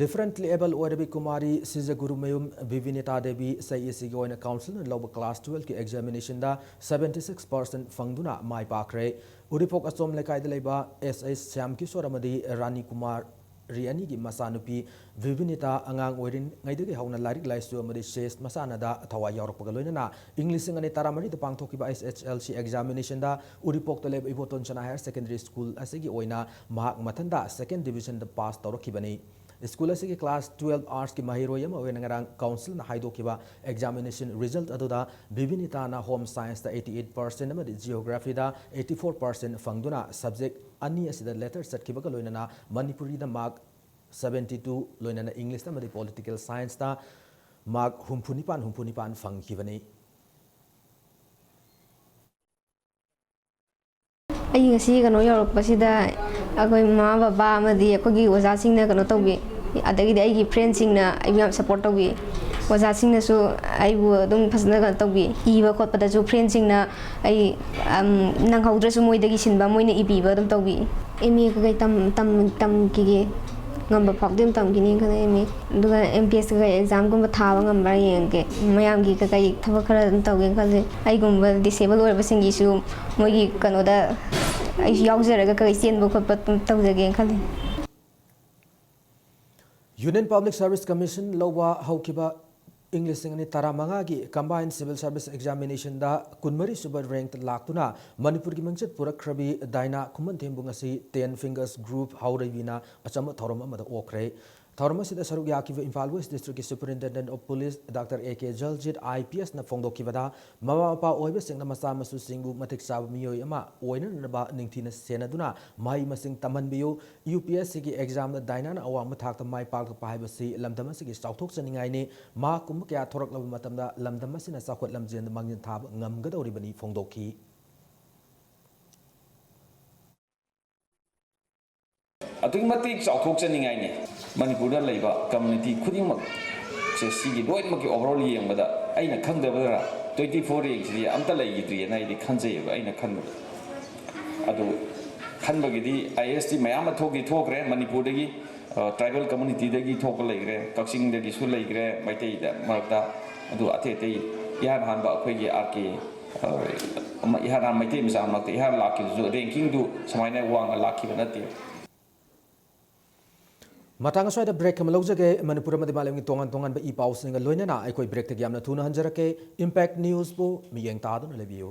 ꯗꯤꯐꯔꯦꯟꯠꯂꯤ ꯑꯦꯕꯜ ꯑꯣꯏꯔꯕꯤ ꯀꯨꯃꯥꯔꯤ ꯁꯤꯖꯒꯨꯔꯨꯃꯌꯨꯝ ꯕꯤꯕꯤꯅꯤꯇꯥ ꯗꯦꯕꯤ ꯁꯤ ꯏ ꯁꯤꯒꯤ ꯑꯣꯏꯅ ꯀꯥꯎꯟꯁꯤꯜꯅ ꯂꯧꯕ ꯀ꯭ꯂꯥꯁ ꯇꯨꯋꯦꯜꯐꯀꯤ ꯑꯦꯛꯖꯥꯃꯤꯅꯦꯁꯟꯗ ꯁꯕꯦꯟꯇꯤ ꯁꯤꯛꯁ ꯄꯥꯔꯁꯦꯟꯠ ꯐꯪꯗꯨꯅ ꯃꯥꯏ ꯄꯥꯛꯈ꯭ꯔꯦ꯫ ꯎꯔꯤꯄꯣꯛ ꯑꯆꯣꯝ ꯂꯩꯀꯥꯏꯗ ꯂꯩꯕ ꯑꯦꯁ ꯑꯩꯆ ꯁ꯭ꯌꯥꯝ ꯀꯤꯁꯣꯔ ꯑꯃꯗꯤ ꯔꯥꯅꯤ ꯀꯨꯃꯥꯔ ꯔꯤ ꯑꯅꯤꯒꯤ ꯃꯆꯥꯅꯨꯄꯤ ꯕꯤꯕꯤꯅꯤꯇꯥ ꯑꯉꯥꯡ ꯑꯣꯏꯔꯤꯉꯩꯗꯒꯤ ꯍꯧꯅ ꯂꯥꯏꯔꯤꯛ ꯂꯥꯏꯁꯨ ꯑꯃꯗꯤ ꯆꯦꯁ ꯃꯁꯥꯟꯅꯗ ꯊꯋꯥꯏ ꯌꯥꯎꯔꯛꯄꯒ ꯂꯣꯏꯅꯅ ꯏꯪ ꯂꯤꯁꯤꯡ ꯑꯅꯤ ꯇꯔꯥꯃꯔꯤꯗ ꯄꯥꯡꯊꯣꯛꯈꯤꯕ S S L C examinationꯗ ꯎꯔꯤꯄꯣꯛꯇ ꯂꯩꯕ ꯏꯕꯣꯇꯣꯟ ꯁꯅꯥ Higher Secondary School ꯑꯁꯤꯒꯤ ꯑꯣꯏꯅ ꯃꯍꯥꯛ ꯃꯊꯟꯇ second divisionꯗ pass ꯇꯧꯔꯛꯈꯤꯕꯅꯤ꯫ School ꯑꯁꯤꯒꯤ class twelve artsꯀꯤ ꯃꯍꯩꯔꯣꯏ ꯑꯃ ꯑꯣꯏꯅ ꯉꯔꯥꯡ councilꯅ ꯍꯥꯏꯗꯣꯛꯈꯤꯕ examination result ꯑꯗꯨꯗ ꯕꯤꯕꯤꯅꯤꯇꯥꯅ Home Scienceꯇ eighty eight percent ꯑꯃꯗꯤ Geographyꯗ eighty four percent ꯐꯪꯗꯨꯅ subject ꯑꯅꯤ ꯑꯁꯤꯗ letter ꯆꯠꯈꯤꯕꯒ ꯂꯣꯏꯅꯅ ꯃꯅꯤꯄꯨꯔꯤꯗ mark seventy two, ꯂꯣꯏꯅꯅ English ꯑꯃꯗꯤ Political Scienceꯇ mark ꯍꯨꯝꯐꯨ ꯅꯤꯄꯥꯟ, ꯍꯨꯝꯐꯨ ꯅꯤꯄꯥꯟ ꯐꯪꯈꯤꯕꯅꯤ꯫ ꯑꯩ ꯉꯁꯤ ꯀꯩꯅꯣ ꯌꯧꯔꯛꯄꯁꯤꯗ ꯑꯩꯈꯣꯏ ꯃꯃꯥ ꯕꯕꯥ ꯑꯃꯗꯤ ꯑꯩꯈꯣꯏꯒꯤ ꯑꯣꯖꯥꯁꯤꯡꯅ ꯀꯩꯅꯣ ꯇꯧꯕꯤ, ꯑꯗꯒꯤꯗꯤ ꯑꯩꯒꯤ friendꯁꯤꯡꯅ ꯑꯩꯕꯨ ꯌꯥꯝ support ꯇꯧꯕꯤ꯫ ꯑꯣꯖꯥꯁꯤꯡꯅꯁꯨ ꯑꯩꯕꯨ ꯑꯗꯨꯝ ꯐꯖꯅ ꯀꯩꯅꯣ ꯇꯧꯕꯤ꯫ ꯏꯕ ꯈꯣꯠꯄꯗꯁꯨ friendꯁꯤꯡꯅ ꯑꯩ, ꯑꯝ, ꯅꯪꯍꯧꯗ꯭ꯔꯁꯨ ꯃꯣꯏꯗꯒꯤ ꯁꯤꯟꯕ ꯃꯣꯏꯅ ꯏꯕꯤꯕ ꯑꯗꯨꯝ ꯇꯧꯕꯤ꯫ MA ꯀꯩꯀꯩ ꯇꯝ-, ꯇꯝ-, ꯇꯝꯈꯤꯒꯦ꯫ ꯉꯝꯕ ꯐꯥꯎꯗꯤ ꯑꯗꯨꯝ ꯇꯝꯈꯤꯅꯤ ꯈꯜꯂꯦ, MA꯫ ꯑꯗꯨꯒ MPSC ꯀꯩꯀꯩ examꯒꯨꯝꯕ ꯊꯥꯕ ꯉꯝꯕ꯭ꯔꯥ ꯌꯦꯡꯒꯦ꯫ ꯃꯌꯥꯝꯒꯤ ꯀꯩꯀꯩ ꯊꯕꯛ ꯈꯔ ꯑꯗꯨꯝ ꯇꯧꯒꯦꯅ ꯈꯜꯂꯦ꯫ ꯑꯩꯒꯨꯝꯕ disable ꯑꯣꯏꯔꯕꯁꯤꯡꯒꯤꯁꯨ ꯃꯣꯏꯒꯤ ꯀꯩꯅꯣꯗ ꯑꯩꯁꯨ ꯌꯥꯎꯖꯔꯒ ꯀꯩꯀꯩ ꯆꯦꯟꯕ ꯈꯣꯠꯄ ꯑꯗꯨꯝ ꯇꯧꯖꯒꯦꯅ ꯈꯜꯂꯤ꯫ Union Public Service Commission ꯂꯧꯕ ꯍꯧꯈꯤꯕ ꯏꯪ ꯂꯤꯁꯤꯡ ꯑꯅꯤ ꯇꯔꯥꯃꯉꯥꯒꯤ Combined Civil Service Examinationꯗ ꯀꯨꯟꯃꯔꯤ ꯁꯨꯕ rank ꯂꯥꯛꯇꯨꯅ ꯃꯅꯤꯄꯨꯔꯒꯤ ꯃꯤꯡꯆꯠ ꯄꯨꯔꯛꯈ꯭ꯔꯕꯤ ꯗꯥꯏꯅꯥ ꯈꯨꯃꯟꯊꯦꯝꯕꯨꯡ ꯑꯁꯤ Ten Fingers Group ꯍꯥꯎꯔꯩꯕꯤꯅ ꯑꯆꯝꯕ ꯊꯧꯔꯝ ꯑꯃꯗ ꯑꯣꯛꯈ꯭ꯔꯦ꯫ ꯊꯧꯔꯝ ꯑꯁꯤꯗ ꯁꯔꯨꯛ ꯌꯥꯈꯤꯕ Imphal West Districtꯀꯤ Superintendent of Police Doctor A K ꯖꯜꯖꯤꯠ IPSꯅ ꯐꯣꯡꯗꯣꯛꯈꯤꯕꯗ, ꯃꯃꯥ ꯃꯄꯥ ꯑꯣꯏꯕꯁꯤꯡꯅ ꯃꯆꯥ ꯃꯁꯨꯁꯤꯡꯕꯨ ꯃꯇꯤꯛ ꯆꯥꯕ ꯃꯤꯑꯣꯏ ꯑꯃ ꯑꯣꯏꯅꯅꯕ ꯅꯤꯡꯊꯤꯅ ꯁꯦꯟꯅꯗꯨꯅ ꯃꯍꯩ ꯃꯁꯤꯡ ꯇꯝꯍꯟꯕꯤꯌꯨ꯫ UPSCꯒꯤ examꯗ ꯗꯥꯏꯅꯥꯅ ꯑꯋꯥꯡꯕ ꯊꯥꯛꯇ ꯃꯥꯏ ꯄꯥꯛꯂꯛꯄ ꯍꯥꯏꯕꯁꯤ ꯂꯝꯗꯝ ꯑꯁꯤꯒꯤ ꯆꯥꯎꯊꯣꯛꯆꯅꯤꯡꯉꯥꯏꯅꯤ꯫ ꯃꯍꯥꯛꯀꯨꯝꯕ ꯀꯌꯥ ꯊꯣꯔꯛꯂꯕ ꯃꯇꯝꯗ ꯂꯝꯗꯝ ꯑꯁꯤꯅ ꯆꯥꯎꯈꯠ ꯂꯝꯖꯦꯜꯗ ꯃꯥꯡꯖꯤꯜ ꯊꯥꯕ ꯉꯝꯒꯗꯧꯔꯤꯕꯅꯤ ꯐꯣꯡꯗꯣꯛꯈꯤ꯫ ꯑꯗꯨꯛꯀꯤ ꯃꯇꯤꯛ ꯆꯥꯎꯊꯣꯛꯆꯅꯤꯡꯉꯥꯏꯅꯤ꯫ ꯃꯅꯤꯄꯨꯔꯗ ꯂꯩꯕ community ꯈꯨꯗꯤꯡꯃꯛ ꯁꯦ ꯁꯤꯒꯤ ꯂꯣꯏꯅꯃꯛꯀꯤ overall ꯌꯦꯡꯕꯗ ꯑꯩꯅ ꯈꯪꯖꯕꯗ twenty four rank ꯁꯤꯗꯤ ꯑꯝꯇ ꯂꯩꯈꯤꯗ꯭ꯔꯤꯑꯅ ꯑꯩꯗꯤ ꯈꯟꯖꯩꯑꯕ, ꯑꯩꯅ ꯈꯟꯕꯗ꯫ ꯑꯗꯨ ꯈꯟꯕꯒꯤꯗꯤ IASꯇꯤ ꯃꯌꯥꯝ ꯑꯃ ꯊꯣꯛꯇꯤ ꯊꯣꯛꯈ꯭ꯔꯦ ꯃꯅꯤꯄꯨꯔꯗꯒꯤ, ꯑ, tribal communityꯗꯒꯤ ꯊꯣꯛꯄ ꯂꯩꯈ꯭ꯔꯦ, ꯀꯛꯆꯤꯡꯗꯒꯤꯁꯨ ꯂꯩꯈ꯭ꯔꯦ ꯃꯩꯇꯩꯗ ꯃꯔꯛꯇ꯫ ꯑꯗꯨ ꯑꯇꯩ ꯑꯇꯩ ꯏꯍꯥꯟ ꯍꯥꯟꯕ ꯑꯩꯈꯣꯏꯒꯤ RK, ꯑ, ꯑꯃ ꯏꯍꯥꯟ ꯍꯥꯟ ꯃꯩꯇꯩ ꯃꯆꯥ ꯃꯔꯛꯇ ꯏꯍꯥꯟ ꯂꯥꯛꯈꯤꯕꯗꯨꯁꯨ rankingꯗꯨ ꯁꯨꯃꯥꯏꯅ ꯋꯥꯡꯅ ꯂꯥꯛꯈꯤꯕ ꯅꯠꯇꯦ꯫ ꯃꯇꯥꯡ ꯑꯁ꯭ꯋꯥꯏꯗ break ꯑꯃ ꯂꯧꯖꯒꯦ꯫ ꯃꯅꯤꯄꯨꯔ ꯑꯃꯗꯤ ꯃꯥꯂꯦꯝꯒꯤ ꯇꯣꯉꯥꯟ ꯇꯣꯉꯥꯟꯕ ꯏ ꯄꯥꯎꯁꯤꯡꯒ ꯂꯣꯏꯅꯅ ꯑꯩꯈꯣꯏ breakꯇꯒꯤ ꯌꯥꯝꯅ ꯊꯨꯅ ꯍꯟꯖꯔꯛꯀꯦ꯫ Impact Newsꯄꯨ ꯃꯤꯠꯌꯦꯡ ꯇꯥꯗꯨꯅ ꯂꯩꯕꯤꯌꯨ꯫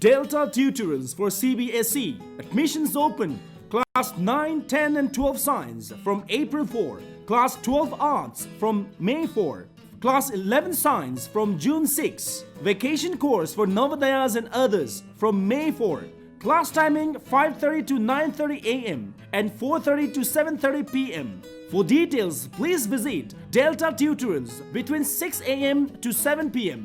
Delta Tutorials for C B S E. Admissions open. Class nine, ten and twelve Science from April four. Class twelve Arts from May four. Class eleven Science from June six. Vacation course for Navodayas and others from May four. Class timing five thirty to nine thirty a m and four thirty to seven thirty p m. For details, please visit Delta Tutorials between six a m to seven p m.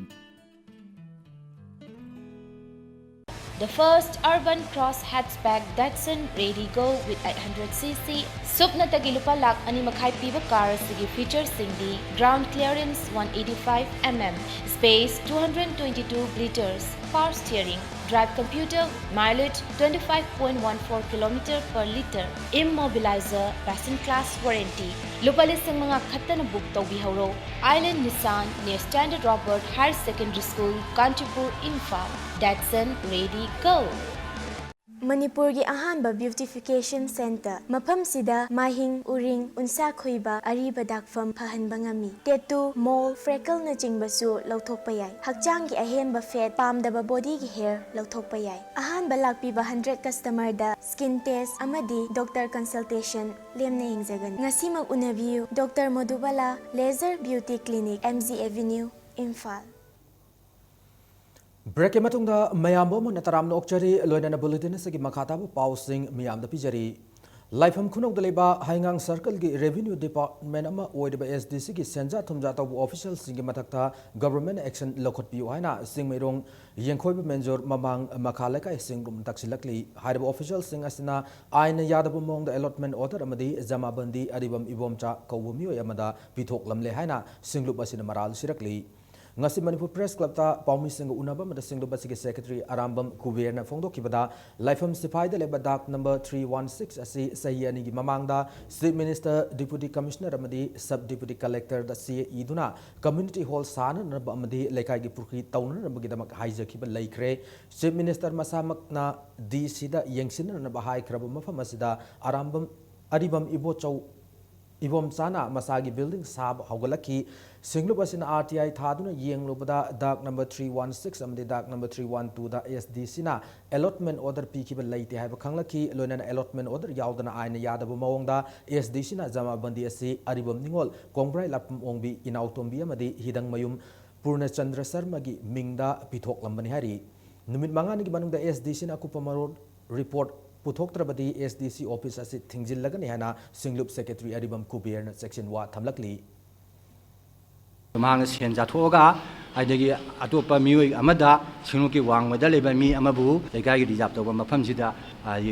The first urban cross hatchback Datsun Redi Go with eight hundred C C, ꯁꯨꯞꯅꯇꯒꯤ ꯂꯨꯄꯥ ꯂꯥꯈ ꯑꯅꯤ ꯃꯈꯥꯏ ꯄꯤꯕ car ꯑꯁꯤꯒꯤ featureꯁꯤꯡꯗꯤ: ground clearance one eighty-five mm, space two hundred twenty-two liters, power steering, drive computer, mileage twenty-five point one four kilometer per liter, immobilizer, best in class warranty. ꯂꯨꯄꯥ ꯂꯤꯁꯤꯡ ꯃꯉꯥ ꯈꯛꯇꯅ book ꯇꯧꯕꯤꯍꯧꯔꯣ꯫ Island Nissan near Standard Robert Higher Secondary School, Kanchipur, Imphal. Datsun Redi Go. ꯃꯅꯤꯄꯨꯔꯒꯤ ꯑꯍꯥꯟꯕ beautification centre꯫ ꯃꯐꯝꯁꯤꯗ ꯃꯥꯏꯍꯤꯡ, ꯎꯔꯤꯡ, ꯎꯟꯁꯥ ꯈꯨꯏꯕ, ꯑꯔꯤꯕ ꯗꯥꯛꯐꯝ ꯐꯍꯟꯕ ꯉꯝꯃꯤ꯫ Tattoo, mole, freckleꯅꯆꯤꯡꯕꯁꯨ ꯂꯧꯊꯣꯛꯄ ꯌꯥꯏ꯫ ꯍꯛꯆꯥꯡꯒꯤ ꯑꯍꯦꯟꯕ fat, ꯄꯥꯝꯗꯕ bodyꯒꯤ hair ꯂꯧꯊꯣꯛꯄ ꯌꯥꯏ꯫ ꯑꯍꯥꯟꯕ ꯂꯥꯛꯄꯤꯕ hundred customerꯗ skin test ꯑꯃꯗꯤ doctor consultation ꯂꯦꯝꯅ ꯌꯦꯡꯖꯒꯅꯤ꯫ ꯉꯁꯤꯃꯛ ꯎꯅꯕꯤꯌꯨ꯫ Doctor ꯃꯣꯗꯨꯕꯥꯂꯥ Laser Beauty Clinic, M G Avenue, Imphal. Breakꯀꯤ ꯃꯇꯨꯡꯗ ꯃꯌꯥꯝꯕꯨ ꯑꯃꯨꯛ ꯍꯟꯅ ꯇꯔꯥꯝꯅ ꯑꯣꯛꯆꯔꯤ꯫ ꯂꯣꯏꯅꯅ bulletin ꯑꯁꯤꯒꯤ ꯃꯈꯥ ꯇꯥꯕ ꯄꯥꯎꯁꯤꯡ ꯃꯤꯌꯥꯝꯗ ꯄꯤꯖꯔꯤ꯫ ꯂꯥꯏꯐꯝ ꯈꯨꯅꯧꯗ ꯂꯩꯕ ꯍꯩꯉꯥꯡ circleꯒꯤ revenue department ꯑꯃ ꯑꯣꯏꯔꯤꯕ S D Cꯒꯤ ꯁꯦꯟꯖꯥ ꯊꯨꯝꯖꯥ ꯇꯧꯕ officialꯁꯤꯡꯒꯤ ꯃꯊꯛꯇ government action ꯂꯧꯈꯠꯄꯤꯌꯨ ꯍꯥꯏꯅ ꯆꯤꯡꯃꯩꯔꯣꯡ ꯌꯦꯡꯈꯣꯏꯕ ꯃꯦꯟꯖꯣꯔ ꯃꯃꯥꯡ ꯃꯈꯥ ꯂꯩꯀꯥꯏ ꯁꯤꯡꯒꯨꯝ ꯇꯛꯁꯤꯜꯂꯛꯂꯤ꯫ ꯍꯥꯏꯔꯤꯕ officialꯁꯤꯡ ꯑꯁꯤꯅ ꯑꯥꯏꯟꯅ ꯌꯥꯗꯕ ꯃꯑꯣꯡꯗ allotment order ꯑꯃꯗꯤ ꯖꯃꯥꯕꯟꯗꯤ ꯑꯔꯤꯕꯝ ꯏꯕꯣꯝꯆꯥ ꯀꯧꯕ ꯃꯤꯑꯣꯏ ꯑꯃꯗ ꯄꯤꯊꯣꯛꯂꯝꯂꯦ ꯍꯥꯏꯅ ꯁꯤꯡꯂꯨꯞ ꯑꯁꯤꯅ ꯃꯔꯥꯜ ꯁꯤꯔꯛꯂꯤ꯫ ꯉꯁꯤ ꯃꯅꯤꯄꯨꯔ Press Clubꯇ ꯄꯥꯎꯃꯤꯁꯤꯡꯒ ꯎꯅꯕ ꯑꯃꯗ ꯁꯤꯡꯂꯨꯞ ꯑꯁꯤꯒꯤ secretary ꯑꯔꯥꯝꯕꯝ ꯀꯨꯕꯦꯔꯅ ꯐꯣꯡꯗꯣꯛꯈꯤꯕꯗ, ꯂꯥꯏꯐꯝ ꯁꯤꯐꯥꯏꯗ ꯂꯩꯕ ꯗꯥꯛ number three one six ꯑꯁꯤ ꯆꯍꯤ ꯑꯅꯤꯒꯤ ꯃꯃꯥꯡꯗ Chief Minister, Deputy Commissioner ꯑꯃꯗꯤ Sub Deputy Collectorꯗ ꯆꯦ ꯏꯗꯨꯅ community hall ꯁꯥꯅꯅꯕ ꯑꯃꯗꯤ ꯂꯩꯀꯥꯏꯒꯤ ꯄꯨꯈ꯭ꯔꯤ ꯇꯧꯅꯅꯕꯒꯤꯗꯃꯛ ꯍꯥꯏꯖꯈꯤꯕ ꯂꯩꯈ꯭ꯔꯦ꯫ Chief Minister ꯃꯁꯥꯃꯛꯅ D Cꯗ ꯌꯦꯡꯁꯤꯟꯅꯅꯕ ꯍꯥꯏꯈ꯭ꯔꯕ ꯃꯐꯝ ꯑꯁꯤꯗ ꯑꯔꯥꯝꯕꯝ, ꯑꯔꯤꯕꯝ ꯏꯕꯣꯆꯧ ꯏꯕꯣꯝꯆꯥꯅ ꯃꯁꯥꯒꯤ building ꯁꯥꯕ ꯍꯧꯒꯠꯂꯛꯈꯤ꯫ ꯁꯤꯡꯂꯨꯞ ꯑꯁꯤꯅ R T I ꯊꯥꯗꯨꯅ ꯌꯦꯡꯂꯨꯕꯗ ꯗꯥꯛ number three one six ꯑꯃꯗꯤ ꯗꯥꯛ number three one twoꯗ S D Cꯅ allotment order ꯄꯤꯈꯤꯕ ꯂꯩꯇꯦ ꯍꯥꯏꯕ ꯈꯪꯂꯛꯈꯤ꯫ ꯂꯣꯏꯅꯅ allotment order ꯌꯥꯎꯗꯅ ꯑꯥꯏꯟꯅ ꯌꯥꯗꯕ ꯃꯑꯣꯡꯗ S D Cꯅ ꯖꯃꯥꯕꯟꯗꯤ ꯑꯁꯤ ꯑꯔꯤꯕꯝ ꯅꯤꯉꯣꯜ ꯀꯣꯡꯕ꯭ꯔꯥꯏ ꯂꯥꯞꯄꯝ ꯑꯣꯡꯕꯤ ꯏꯅꯥꯎꯇꯣꯝꯕꯤ ꯑꯃꯗꯤ ꯍꯤꯗꯪꯃꯌꯨꯝ ꯄꯨꯔꯅꯆꯟꯗ꯭ꯔ ꯁꯔꯃꯒꯤ ꯃꯤꯡꯗ ꯄꯤꯊꯣꯛꯂꯝꯕꯅꯤ ꯍꯥꯏꯔꯤ꯫ ꯅꯨꯃꯤꯠ ꯃꯉꯥꯅꯤꯒꯤ ꯃꯅꯨꯡꯗ S D Cꯅ ꯑꯀꯨꯞꯄ ꯃꯔꯣꯜ report ꯄꯨꯊꯣꯛꯇ꯭ꯔꯕꯗꯤ S D C office ꯑꯁꯤ ꯊꯤꯡꯖꯤꯜꯂꯒꯅꯤ ꯍꯥꯏꯅ ꯁꯤꯡꯂꯨꯞ secretary ꯑꯔꯤꯕꯝ ꯀꯨꯕꯦꯔꯅ ꯆꯦꯛꯁꯤꯟ ꯋꯥ ꯊꯝꯂꯛꯂꯤ꯫ ꯃꯍꯥꯛꯅ ꯁꯦꯟ ꯆꯥꯊꯣꯛꯑꯒ ꯑꯗꯒꯤ ꯑꯇꯣꯞꯄ ꯃꯤꯑꯣꯏ ꯑꯃꯗ ꯁꯤꯡꯂꯨꯞꯀꯤ ꯋꯥꯡꯃꯗ ꯂꯩꯕ ꯃꯤ ꯑꯃꯕꯨ ꯂꯩꯀꯥꯏꯒꯤ reserve ꯇꯧꯕ ꯃꯐꯝꯁꯤꯗ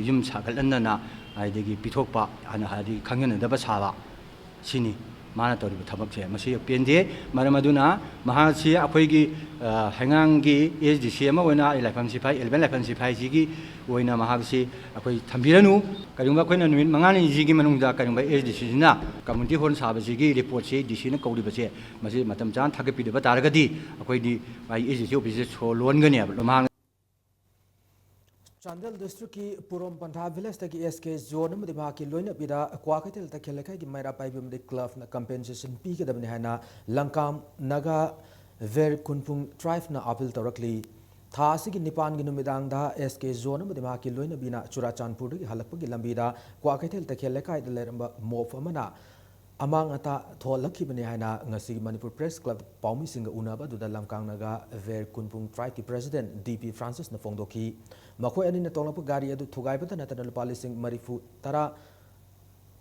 ꯌꯨꯝ ꯁꯥꯒꯠꯍꯟꯗꯅ ꯑꯗꯒꯤ ꯄꯤꯊꯣꯛꯄ, ꯍꯥꯏꯗꯤ ꯈꯪꯍꯟꯅꯗꯕ ꯁꯥꯕ, ꯁꯤꯅꯤ ꯃꯥꯅ ꯇꯧꯔꯤꯕ ꯊꯕꯛꯁꯦ꯫ ꯃꯁꯤ ꯄꯦꯟꯗꯦ꯫ ꯃꯔꯝ ꯑꯗꯨꯅ ꯃꯍꯥꯛ ꯑꯁꯤ ꯑꯩꯈꯣꯏꯒꯤ ꯍꯩꯉꯥꯡꯒꯤ S D C ꯑꯃ ꯑꯣꯏꯅ ꯑꯩ ꯂꯥꯏꯐꯝ ꯁꯤꯐꯥꯏ, eleven ꯂꯥꯏꯐꯝ ꯁꯤꯐꯥꯏꯁꯤꯒꯤ ꯑꯣꯏꯅ ꯃꯍꯥꯛꯁꯤ ꯑꯩꯈꯣꯏ ꯊꯝꯕꯤꯔꯅꯨ꯫ ꯀꯔꯤꯒꯨꯝꯕ ꯑꯩꯈꯣꯏꯅ ꯅꯨꯃꯤꯠ ꯃꯉꯥꯅꯤꯁꯤꯒꯤ ꯃꯅꯨꯡꯗ ꯀꯔꯤꯒꯨꯝꯕ S D Cꯁꯤꯅ community hall ꯁꯥꯕꯁꯤꯒꯤ reportꯁꯤ D Cꯅ ꯀꯧꯔꯤꯕꯁꯦ, ꯃꯁꯤ ꯃꯇꯝ ꯆꯥꯅ ꯊꯥꯒꯠꯄꯤꯗꯕ ꯇꯥꯔꯒꯗꯤ ꯑꯩꯈꯣꯏꯗꯤ ꯑꯩ S D C officeꯁꯦ ꯁꯣ ꯂꯣꯟꯒꯅꯦꯕ꯫ ꯃꯍꯥꯛ ꯆꯥꯟꯗꯦꯜ districtꯀꯤ ꯄꯨꯔꯣꯝ ꯄꯟꯊꯥ villageꯇꯒꯤ S K ꯖꯣꯟ ꯑꯃꯗꯤ ꯃꯍꯥꯛꯀꯤ ꯂꯣꯏꯅꯕꯤꯗ ꯀ꯭ꯋꯥꯀꯩꯊꯦꯜ ꯇꯈꯦꯜ ꯂꯩꯀꯥꯏꯒꯤ ꯃꯩꯔꯥ ꯄꯥꯏꯕꯤ ꯑꯃꯗꯤ clubꯅ compensation ꯄꯤꯒꯗꯕꯅꯤ ꯍꯥꯏꯅ ꯂꯪꯀꯥꯝ ꯅꯥꯒꯥ ꯚꯦꯔ ꯀꯨꯟꯄꯨꯡ tribeꯅ appeal ꯇꯧꯔꯛꯂꯤ꯫ ꯊꯥ ꯑꯁꯤꯒꯤ ꯅꯤꯄꯥꯟꯒꯤ ꯅꯨꯃꯤꯗꯥꯡꯗ S K ꯖꯣꯟ ꯑꯃꯗꯤ ꯃꯍꯥꯛꯀꯤ ꯂꯣꯏꯅꯕꯤꯅ ꯆꯨꯔꯥꯆꯥꯟꯄꯨꯔꯗꯒꯤ ꯍꯜꯂꯛꯄꯒꯤ ꯂꯝꯕꯤꯗ ꯀ꯭ꯋꯥꯀꯩꯊꯦꯜ ꯇꯈꯦꯜ ꯂꯩꯀꯥꯏꯗ ꯂꯩꯔꯝꯕ mob ꯑꯃꯅ ꯑꯃꯥꯡ ꯑꯇꯥ ꯊꯣꯛꯍꯜꯂꯛꯈꯤꯕꯅꯤ ꯍꯥꯏꯅ ꯉꯁꯤ ꯃꯅꯤꯄꯨꯔ Press Club ꯄꯥꯎꯃꯤꯁꯤꯡꯒ ꯎꯅꯕ ꯑꯗꯨꯗ ꯂꯪꯀꯥꯡ ꯅꯥꯒꯥ ꯚꯦꯔ ꯀꯨꯟꯄꯨꯡ tribeꯀꯤ president D P Francisꯅ ꯐꯣꯡꯗꯣꯛꯈꯤ꯫ ꯃꯈꯣꯏ ꯑꯅꯤꯅ ꯇꯣꯡꯂꯛꯄ ꯒꯥꯔꯤ ꯑꯗꯨ ꯊꯨꯒꯥꯏꯕꯇ ꯅꯠꯇꯅ ꯂꯨꯄꯥ ꯂꯤꯁꯤꯡ ꯃꯔꯤꯐꯨ ꯇꯔꯥ,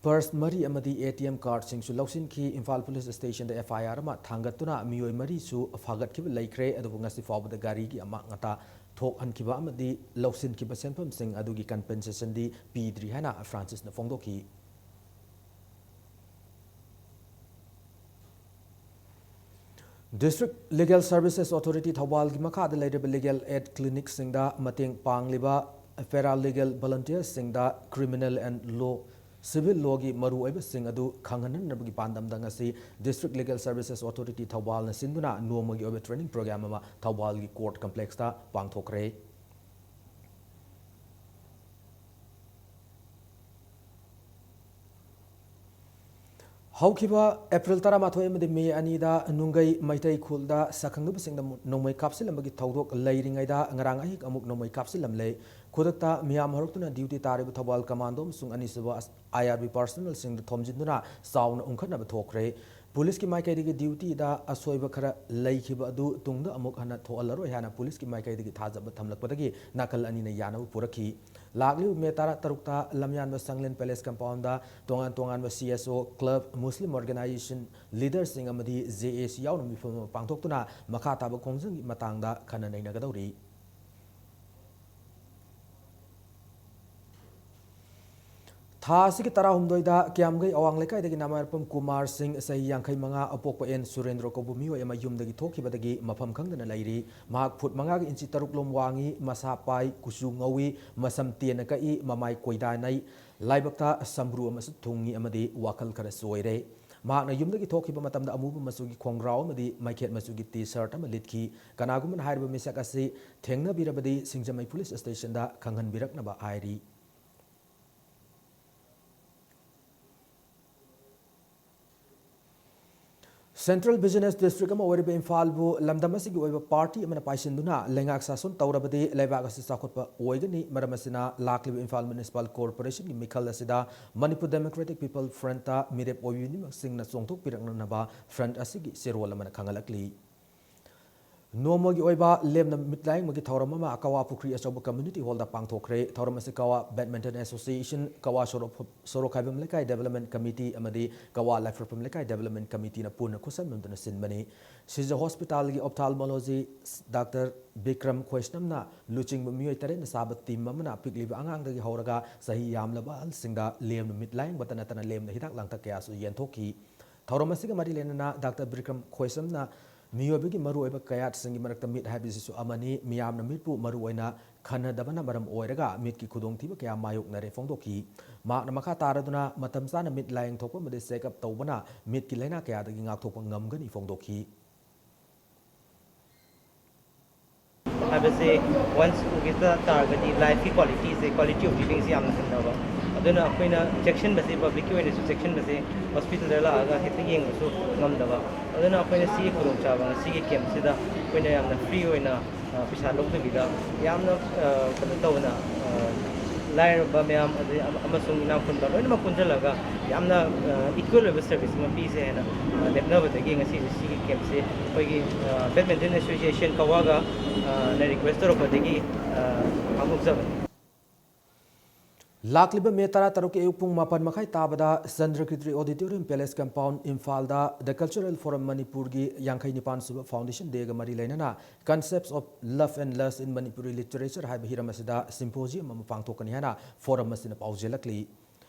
purse ꯃꯔꯤ ꯑꯃꯗꯤ A T M cardꯁꯤꯡꯁꯨ ꯂꯧꯁꯤꯟꯈꯤ꯫ Imphal police stationꯗ F I R ꯑꯃ ꯊꯥꯡꯒꯠꯇꯨꯅ ꯃꯤꯑꯣꯏ ꯃꯔꯤꯁꯨ ꯐꯥꯒꯠꯈꯤꯕ ꯂꯩꯈ꯭ꯔꯦ꯫ ꯑꯗꯨꯕꯨ ꯉꯁꯤ ꯐꯥꯎꯕꯗ ꯒꯥꯔꯤꯒꯤ ꯑꯃꯥꯡ ꯑꯇꯥ ꯊꯣꯛꯍꯟꯈꯤꯕ ꯑꯃꯗꯤ ꯂꯧꯁꯤꯟꯈꯤꯕ ꯁꯦꯟꯐꯝꯁꯤꯡ ꯑꯗꯨꯒꯤ compensationꯗꯤ ꯄꯤꯗ꯭ꯔꯤ ꯍꯥꯏꯅ ꯐ꯭ꯔꯥꯟꯁꯤꯁꯅ ꯐꯣꯡꯗꯣꯛꯈꯤ꯫ District Legal Services Authority ꯊꯧꯕꯥꯜꯒꯤ ꯃꯈꯥꯗ ꯂꯩꯔꯤꯕ legal aid clinicꯁꯤꯡꯗ ꯃꯇꯦꯡ ꯄꯥꯡꯂꯤꯕ paralegal volunteersꯁꯤꯡꯗ criminal and law, civil lawꯒꯤ ꯃꯔꯨꯑꯣꯏꯕꯁꯤꯡ ꯑꯗꯨ ꯈꯪꯍꯟꯅꯅꯕꯒꯤ ꯄꯥꯟꯗꯝꯗ ꯉꯁꯤ District Legal Services Authority ꯊꯧꯕꯥꯜꯅ ꯁꯤꯟꯗꯨꯅ ꯅꯣꯡꯃꯒꯤ ꯑꯣꯏꯕ training program ꯑꯃ ꯊꯧꯕꯥꯜꯒꯤ court complexꯇ ꯄꯥꯡꯊꯣꯛꯈ꯭ꯔꯦ꯫ ꯍꯧꯈꯤꯕ ꯑꯦꯄ꯭ꯔꯤꯜ ꯇꯔꯥꯃꯥꯊꯣꯏ ꯑꯃꯗꯤ ꯃꯦ ꯑꯅꯤꯗ ꯅꯨꯡꯒꯩ ꯃꯩꯇꯩ ꯈꯨꯜꯗ ꯁꯛꯈꯪꯅꯕꯁꯤꯡꯗ ꯅꯣꯡꯃꯩ ꯀꯥꯞꯁꯤꯜꯂꯝꯕꯒꯤ ꯊꯧꯗꯣꯛ ꯂꯩꯔꯤꯉꯩꯗ ꯉꯔꯥꯡ ꯑꯍꯤꯡ ꯑꯃꯨꯛ ꯅꯣꯡꯃꯩ ꯀꯥꯞꯁꯤꯜꯂꯝꯂꯦ꯫ ꯈꯨꯗꯛꯇ ꯃꯤꯌꯥꯝ ꯍꯧꯔꯛꯇꯨꯅ ꯗ꯭ꯌꯨꯇꯤ ꯇꯥꯔꯤꯕ ꯊꯧꯕꯥꯜ ꯀꯃꯥꯟꯗꯣ ꯑꯃꯁꯨꯡ ꯑꯅꯤꯁꯨꯕ ꯑꯥꯏ ꯑꯥꯔ ꯕꯤ ꯄꯔꯁꯅꯦꯜꯁꯤꯡꯗ ꯊꯣꯝꯖꯤꯟꯗꯨꯅ ꯆꯥꯎꯅ ꯎꯪꯈꯠꯅꯕ ꯊꯣꯛꯈ꯭ꯔꯦ꯫ ꯄꯨꯂꯤꯁꯀꯤ ꯃꯥꯏꯀꯩꯗꯒꯤ ꯗ꯭ꯌꯨꯇꯤꯗ ꯑꯁꯣꯏꯕ ꯈꯔ ꯂꯩꯈꯤꯕ ꯑꯗꯨ ꯇꯨꯡꯗ ꯑꯃꯨꯛ ꯍꯟꯅ ꯊꯣꯛꯍꯜꯂꯔꯣꯏ ꯍꯥꯏꯅ ꯄꯨꯂꯤꯁꯀꯤ ꯃꯥꯏꯀꯩꯗꯒꯤ ꯊꯥꯖꯕ ꯊꯝꯂꯛꯄꯗꯒꯤ ꯅꯥꯀꯜ ꯑꯅꯤꯅ ꯌꯥꯅꯕ ꯄꯨꯔꯛꯈꯤ꯫ ꯂꯥꯛꯂꯤꯕ ꯃꯦ ꯇꯔꯥꯇꯔꯨꯛꯇ ꯂꯝꯌꯥꯟꯕ ꯁꯪꯂꯦꯟ ꯄꯦꯂꯦꯁ ꯀꯝꯄꯥꯎꯟꯗ ꯇꯣꯉꯥꯟ ꯇꯣꯉꯥꯟꯕ ꯁꯤ ꯑꯦꯁ ꯑꯣ, ꯀ꯭ꯂꯕ, ꯃꯨꯁꯂꯤꯝ ꯑꯣꯔꯒꯅꯥꯏꯖꯦꯁꯟ ꯂꯤꯗꯔꯁꯤꯡ ꯑꯃꯗꯤ ꯖꯦ ꯑꯦ ꯁꯤ ꯌꯥꯎꯅ ꯃꯤꯐꯝ ꯑꯃ ꯄꯥꯡꯊꯣꯛꯇꯨꯅ ꯃꯈꯥ ꯇꯥꯕ ꯈꯣꯡꯖꯪꯒꯤ ꯃꯇꯥꯡꯗ ꯈꯟꯅ ꯅꯩꯅꯒꯗꯧꯔꯤ꯫ ꯊꯥ ꯑꯁꯤꯒꯤ ꯇꯔꯥꯍꯨꯝꯗꯣꯏꯗ ꯀ꯭ꯌꯥꯝꯒꯩ ꯑꯋꯥꯡ ꯂꯩꯀꯥꯏꯗꯒꯤ ꯅꯃꯥꯏꯔꯄꯝ ꯀꯨꯃꯥꯔ ꯁꯤꯡ, ꯆꯍꯤ ꯌꯥꯡꯈꯩ ꯃꯉꯥ, ꯑꯄꯣꯛꯄ ꯑꯦꯟ ꯁꯨꯔꯦꯟꯗ꯭ꯔ ꯀꯧꯕ ꯃꯤꯑꯣꯏ ꯑꯃ ꯌꯨꯝꯗꯒꯤ ꯊꯣꯛꯈꯤꯕꯗꯒꯤ ꯃꯐꯝ ꯈꯪꯗꯅ ꯂꯩꯔꯤ꯫ ꯃꯍꯥꯛ ꯐꯨꯠ ꯃꯉꯥꯒꯤ ꯏꯟꯆꯤ ꯇꯔꯨꯛ ꯂꯣꯝ ꯋꯥꯡꯏ, ꯃꯁꯥ ꯄꯥꯏ, ꯀꯨꯆꯨ ꯉꯧꯏ, ꯃꯁꯝ ꯇꯦꯟꯅ ꯀꯛꯏ, ꯃꯃꯥꯏ ꯀꯣꯏꯗꯥꯅꯩ, ꯂꯥꯏꯕꯛꯇ ꯁꯝꯕ꯭ꯔꯨ ꯑꯃꯁꯨ ꯊꯨꯡꯏ ꯑꯃꯗꯤ ꯋꯥꯈꯜ ꯈꯔ ꯆꯣꯏꯔꯦ꯫ ꯃꯍꯥꯛꯅ ꯌꯨꯝꯗꯒꯤ ꯊꯣꯛꯈꯤꯕ ꯃꯇꯝꯗ ꯑꯃꯨꯕ ꯃꯆꯨꯒꯤ ꯈꯣꯡꯒ꯭ꯔꯥꯎ ꯑꯃꯗꯤ ꯃꯩꯈꯦꯠ ꯃꯆꯨꯒꯤ ꯇꯤ ꯁꯔꯠ ꯑꯃ ꯂꯤꯠꯈꯤ꯫ ꯀꯅꯥꯒꯨꯝꯕꯅ ꯍꯥꯏꯔꯤꯕ ꯃꯤꯁꯛ ꯑꯁꯤ ꯊꯦꯡꯅꯕꯤꯔꯕꯗꯤ ꯁꯤꯡꯖꯃꯩ ꯄꯨꯂꯤꯁ ꯁ꯭ꯇꯦꯁꯟꯗ ꯈꯪꯍꯟꯕꯤꯔꯛꯅꯕ ꯍꯥꯏꯔꯤ꯫ ꯁꯦꯟꯇ꯭ꯔꯦꯜ ꯕꯤꯖꯤꯅꯦꯁ ꯗꯤꯁꯇ꯭ꯔꯤꯛ ꯑꯃ ꯑꯣꯏꯔꯤꯕ ꯏꯝꯐꯥꯜꯕꯨ ꯂꯝꯗꯝ ꯑꯁꯤꯒꯤ ꯑꯣꯏꯕ ꯄꯥꯔꯇꯤ ꯑꯃꯅ ꯄꯥꯏꯁꯤꯟꯗꯨꯅ ꯂꯩꯉꯥꯛ ꯁꯥꯁꯣꯟ ꯇꯧꯔꯕꯗꯤ ꯂꯩꯕꯥꯛ ꯑꯁꯤ ꯆꯥꯎꯈꯠꯄ ꯑꯣꯏꯒꯅꯤ꯫ ꯃꯔꯝ ꯑꯁꯤꯅ ꯂꯥꯛꯂꯤꯕ ꯏꯝꯐꯥꯜ ꯃ꯭ꯌꯨꯅꯤꯁꯤꯄꯥꯜ ꯀꯣꯔꯄꯣꯔꯦꯁꯟꯒꯤ ꯃꯤꯈꯜ ꯑꯁꯤꯗ ꯃꯅꯤꯄꯨꯔ ꯗꯦꯃꯣꯀ꯭ꯔꯦꯇꯤꯛ ꯄꯤꯄꯜ ꯐ꯭ꯔꯟꯠꯇ ꯃꯤꯔꯦꯞ ꯑꯣꯏꯕꯤꯅꯤꯃꯛꯁꯤꯡꯅ ꯆꯣꯡꯊꯣꯛꯄꯤꯔꯛꯅꯅꯕ ꯐ꯭ꯔꯟꯠ ꯑꯁꯤꯒꯤ ꯆꯦꯔꯣꯜ ꯑꯃꯅ ꯈꯪꯍꯜꯂꯛꯂꯤ꯫ ꯅꯣꯡꯃꯒꯤ ꯑꯣꯏꯕ ꯂꯦꯝꯅ ꯃꯤꯠ ꯂꯥꯌꯦꯡꯕꯒꯤ ꯊꯧꯔꯝ ꯑꯃ ꯀꯋꯥ ꯄꯨꯈ꯭ꯔꯤ ꯑꯆꯧꯕ ꯀꯝꯃ꯭ꯌꯨꯅꯤꯇꯤ ꯍꯣꯜꯗ ꯄꯥꯡꯊꯣꯛꯈ꯭ꯔꯦ꯫ ꯊꯧꯔꯝ ꯑꯁꯤ ꯀꯋꯥ ꯕꯦꯗꯃꯤꯟꯇꯟ ꯑꯦꯁꯣꯁꯤꯌꯦꯁꯟ, ꯀꯋꯥ ꯁꯣꯔꯣꯛ-, ꯁꯣꯔꯣꯛꯈꯥꯏꯕꯝ ꯂꯩꯀꯥꯏ ꯗꯦꯕꯂꯞꯃꯦꯟ ꯀꯝꯃꯤꯇꯤ ꯑꯃꯗꯤ ꯀꯋꯥ ꯂꯥꯏꯐ꯭ꯔꯄꯝ ꯂꯩꯀꯥꯏ ꯗꯦꯕꯂꯞꯃꯦꯟ ꯀꯝꯃꯤꯇꯤꯅ ꯄꯨꯟꯅ ꯈꯨꯠꯁꯝꯅꯗꯨꯅ ꯁꯤꯟꯕꯅꯤ꯫ ꯁꯤꯖ ꯍꯣꯁꯄꯤꯇꯥꯜꯒꯤ ꯑꯣꯞꯊꯥꯜꯃꯣꯂꯣꯖꯤ ꯗꯥꯛꯇꯔ ꯕꯤꯀ꯭ꯔꯝ ꯈꯣꯏꯁꯅꯝꯅ ꯂꯨꯆꯤꯡꯕ ꯃꯤꯑꯣꯏ ꯇꯔꯦꯠꯅ ꯆꯥꯕ ꯇꯤꯝ ꯑꯃꯅ ꯄꯤꯛꯂꯤꯕ ꯑꯉꯥꯡꯗꯒꯤ ꯍꯧꯔꯒ ꯆꯍꯤ ꯌꯥꯝꯂꯕ ꯑꯍꯜꯁꯤꯡꯗ ꯂꯦꯝꯅ ꯃꯤꯠ ꯂꯥꯌꯦꯡꯕꯇ ꯅꯠꯇꯅ ꯂꯦꯝꯅ ꯍꯤꯗꯥꯛ ꯂꯥꯡꯊꯛ ꯀꯌꯥꯁꯨ ꯌꯦꯟꯊꯣꯛꯈꯤ꯫ ꯊꯧꯔꯝ ꯑꯁꯤꯒ ꯃꯔꯤ ꯂꯩꯅꯅ ꯗꯥꯛꯇꯔ ꯕꯤꯀ꯭ꯔꯝ ꯈꯣꯏꯁꯝꯅ ꯃꯤꯑꯣꯏꯕꯒꯤ ꯃꯔꯨꯑꯣꯏꯕ ꯀꯌꯥꯠꯁꯤꯡꯒꯤ ꯃꯔꯛꯇ ꯃꯤꯠ ꯍꯥꯏꯕꯁꯤꯁꯨ ꯑꯃꯅꯤ꯫ ꯃꯤꯌꯥꯝꯅ ꯃꯤꯠꯄꯨ ꯃꯔꯨꯑꯣꯏꯅ ꯈꯟꯅꯗꯕꯅ ꯃꯔꯝ ꯑꯣꯏꯔꯒ ꯃꯤꯠꯀꯤ ꯈꯨꯗꯣꯡꯊꯤꯕ ꯀꯌꯥ ꯃꯥꯌꯣꯛꯅꯔꯦ ꯐꯣꯡꯗꯣꯛꯈꯤ꯫ ꯃꯍꯥꯛꯅ ꯃꯈꯥ ꯇꯥꯔꯗꯨꯅ ꯃꯇꯝ ꯆꯥꯅ ꯃꯤꯠ ꯂꯥꯌꯦꯡꯊꯣꯛꯄ ꯑꯃꯗꯤ ꯆꯦꯛꯑꯞ ꯇꯧꯕꯅ ꯃꯤꯠꯀꯤ ꯂꯥꯏꯅꯥ ꯀꯌꯥꯗꯒꯤ ꯉꯥꯛꯊꯣꯛꯄ ꯉꯝꯒꯅꯤ ꯐꯣꯡꯗꯣꯛꯈꯤ꯫ ꯍꯥꯏꯕꯁꯦ once ꯎꯒꯦ ꯇꯥꯔꯒꯗꯤ ꯂꯥꯏꯐꯀꯤ ꯀ꯭ꯋꯥꯂꯤꯇꯤꯁꯦ, quality of livingꯁꯦ ꯌꯥꯝꯅ ꯍꯟꯊꯕ꯫ ꯑꯗꯨꯅ ꯑꯩꯈꯣꯏꯅ ꯆꯦꯛꯁꯤꯟꯕꯁꯤ, ꯄꯕ꯭ꯂꯤꯛꯀꯤ ꯑꯣꯏꯅꯁꯨ ꯆꯦꯛꯁꯤꯟꯕꯁꯤ, ꯍꯣꯁꯄꯤꯇꯥꯜꯗ ꯂꯥꯛꯑꯒ ꯍꯦꯛꯇ ꯌꯦꯡꯕꯁꯨ ꯉꯝꯗꯕ꯫ ꯑꯗꯨꯅ ꯑꯩꯈꯣꯏꯅ ꯁꯤꯒꯤ ꯈꯨꯗꯣꯡꯆꯥꯕ, ꯉꯁꯤꯒꯤ ꯀꯦꯝꯞꯁꯤꯗ ꯑꯩꯈꯣꯏꯅ ꯌꯥꯝꯅ ꯐ꯭ꯔꯤ ꯑꯣꯏꯅ, ꯑ, ꯄꯩꯁꯥ ꯂꯧꯗꯕꯤꯗ, ꯌꯥꯝꯅ, ꯑ, ꯀꯩꯅꯣ ꯇꯧꯅ, ꯑ, ꯂꯥꯏꯔꯕ ꯃꯌꯥꯝ, ꯑꯗꯩ ꯑꯃ-, ꯑꯃꯁꯨꯡ ꯏꯅꯥꯛ ꯈꯨꯟꯕ ꯂꯣꯏꯅꯃꯛ ꯄꯨꯟꯁꯤꯜꯂꯒ ꯌꯥꯝꯅ, ꯑ, ꯏꯀ꯭ꯋꯦꯜ ꯑꯣꯏꯕ ꯁꯔꯚꯤꯁ ꯑꯃ ꯄꯤꯁꯦ ꯍꯥꯏꯅ, ꯑ, ꯂꯦꯞꯅꯕꯗꯒꯤ ꯉꯁꯤꯁꯦ ꯁꯤꯒꯤ ꯀꯦꯝꯞꯁꯦ ꯑꯩꯈꯣꯏꯒꯤ, ꯑ, ꯕꯦꯗꯃꯤꯟꯇꯟ ꯑꯦꯁꯣꯁꯤꯌꯦꯁꯟ ꯀꯋꯥꯒ, ꯑ, ꯅ ꯔꯤꯀ꯭ꯋꯦꯁ ꯇꯧꯔꯛꯄꯗꯒꯤ, ꯑ, ꯄꯥꯡꯊꯣꯛꯆꯕꯅꯤ꯫ ꯂꯥꯛꯂꯤꯕ ꯃꯦ ꯇꯔꯥꯇꯔꯨꯛꯀꯤ ꯑꯌꯨꯛ ꯄꯨꯡ ꯃꯥꯄꯟ ꯃꯈꯥꯏ ꯇꯥꯕꯗ ꯆꯟꯗ꯭ꯔꯀꯤꯇ꯭ꯔꯤ ꯑꯣꯗꯤꯇꯣꯔꯤꯌꯝ ꯄꯦꯂꯦꯁ ꯀꯝꯄꯥꯎꯟ, ꯏꯝꯐꯥꯜꯗ The Cultural Forum ꯃꯅꯤꯄꯨꯔꯒꯤ ꯌꯥꯡꯈꯩ ꯅꯤꯄꯥꯟ ꯁꯨꯕ ꯐꯥꯎꯟꯗꯦꯁꯟ ꯗꯦꯒ ꯃꯔꯤ ꯂꯩꯅꯅ Concepts of Love and Lust in Manipuri Literature ꯍꯥꯏꯕ ꯍꯤꯔꯝ ꯑꯁꯤꯗ ꯁꯤꯝꯄꯣꯖꯤꯌꯝ ꯑꯃ ꯄꯥꯡꯊꯣꯛꯀꯅꯤ ꯍꯥꯏꯅ ꯐꯣꯔꯝ ꯑꯁꯤꯅ ꯄꯥꯎꯖꯦꯜꯂꯛꯂꯤ꯫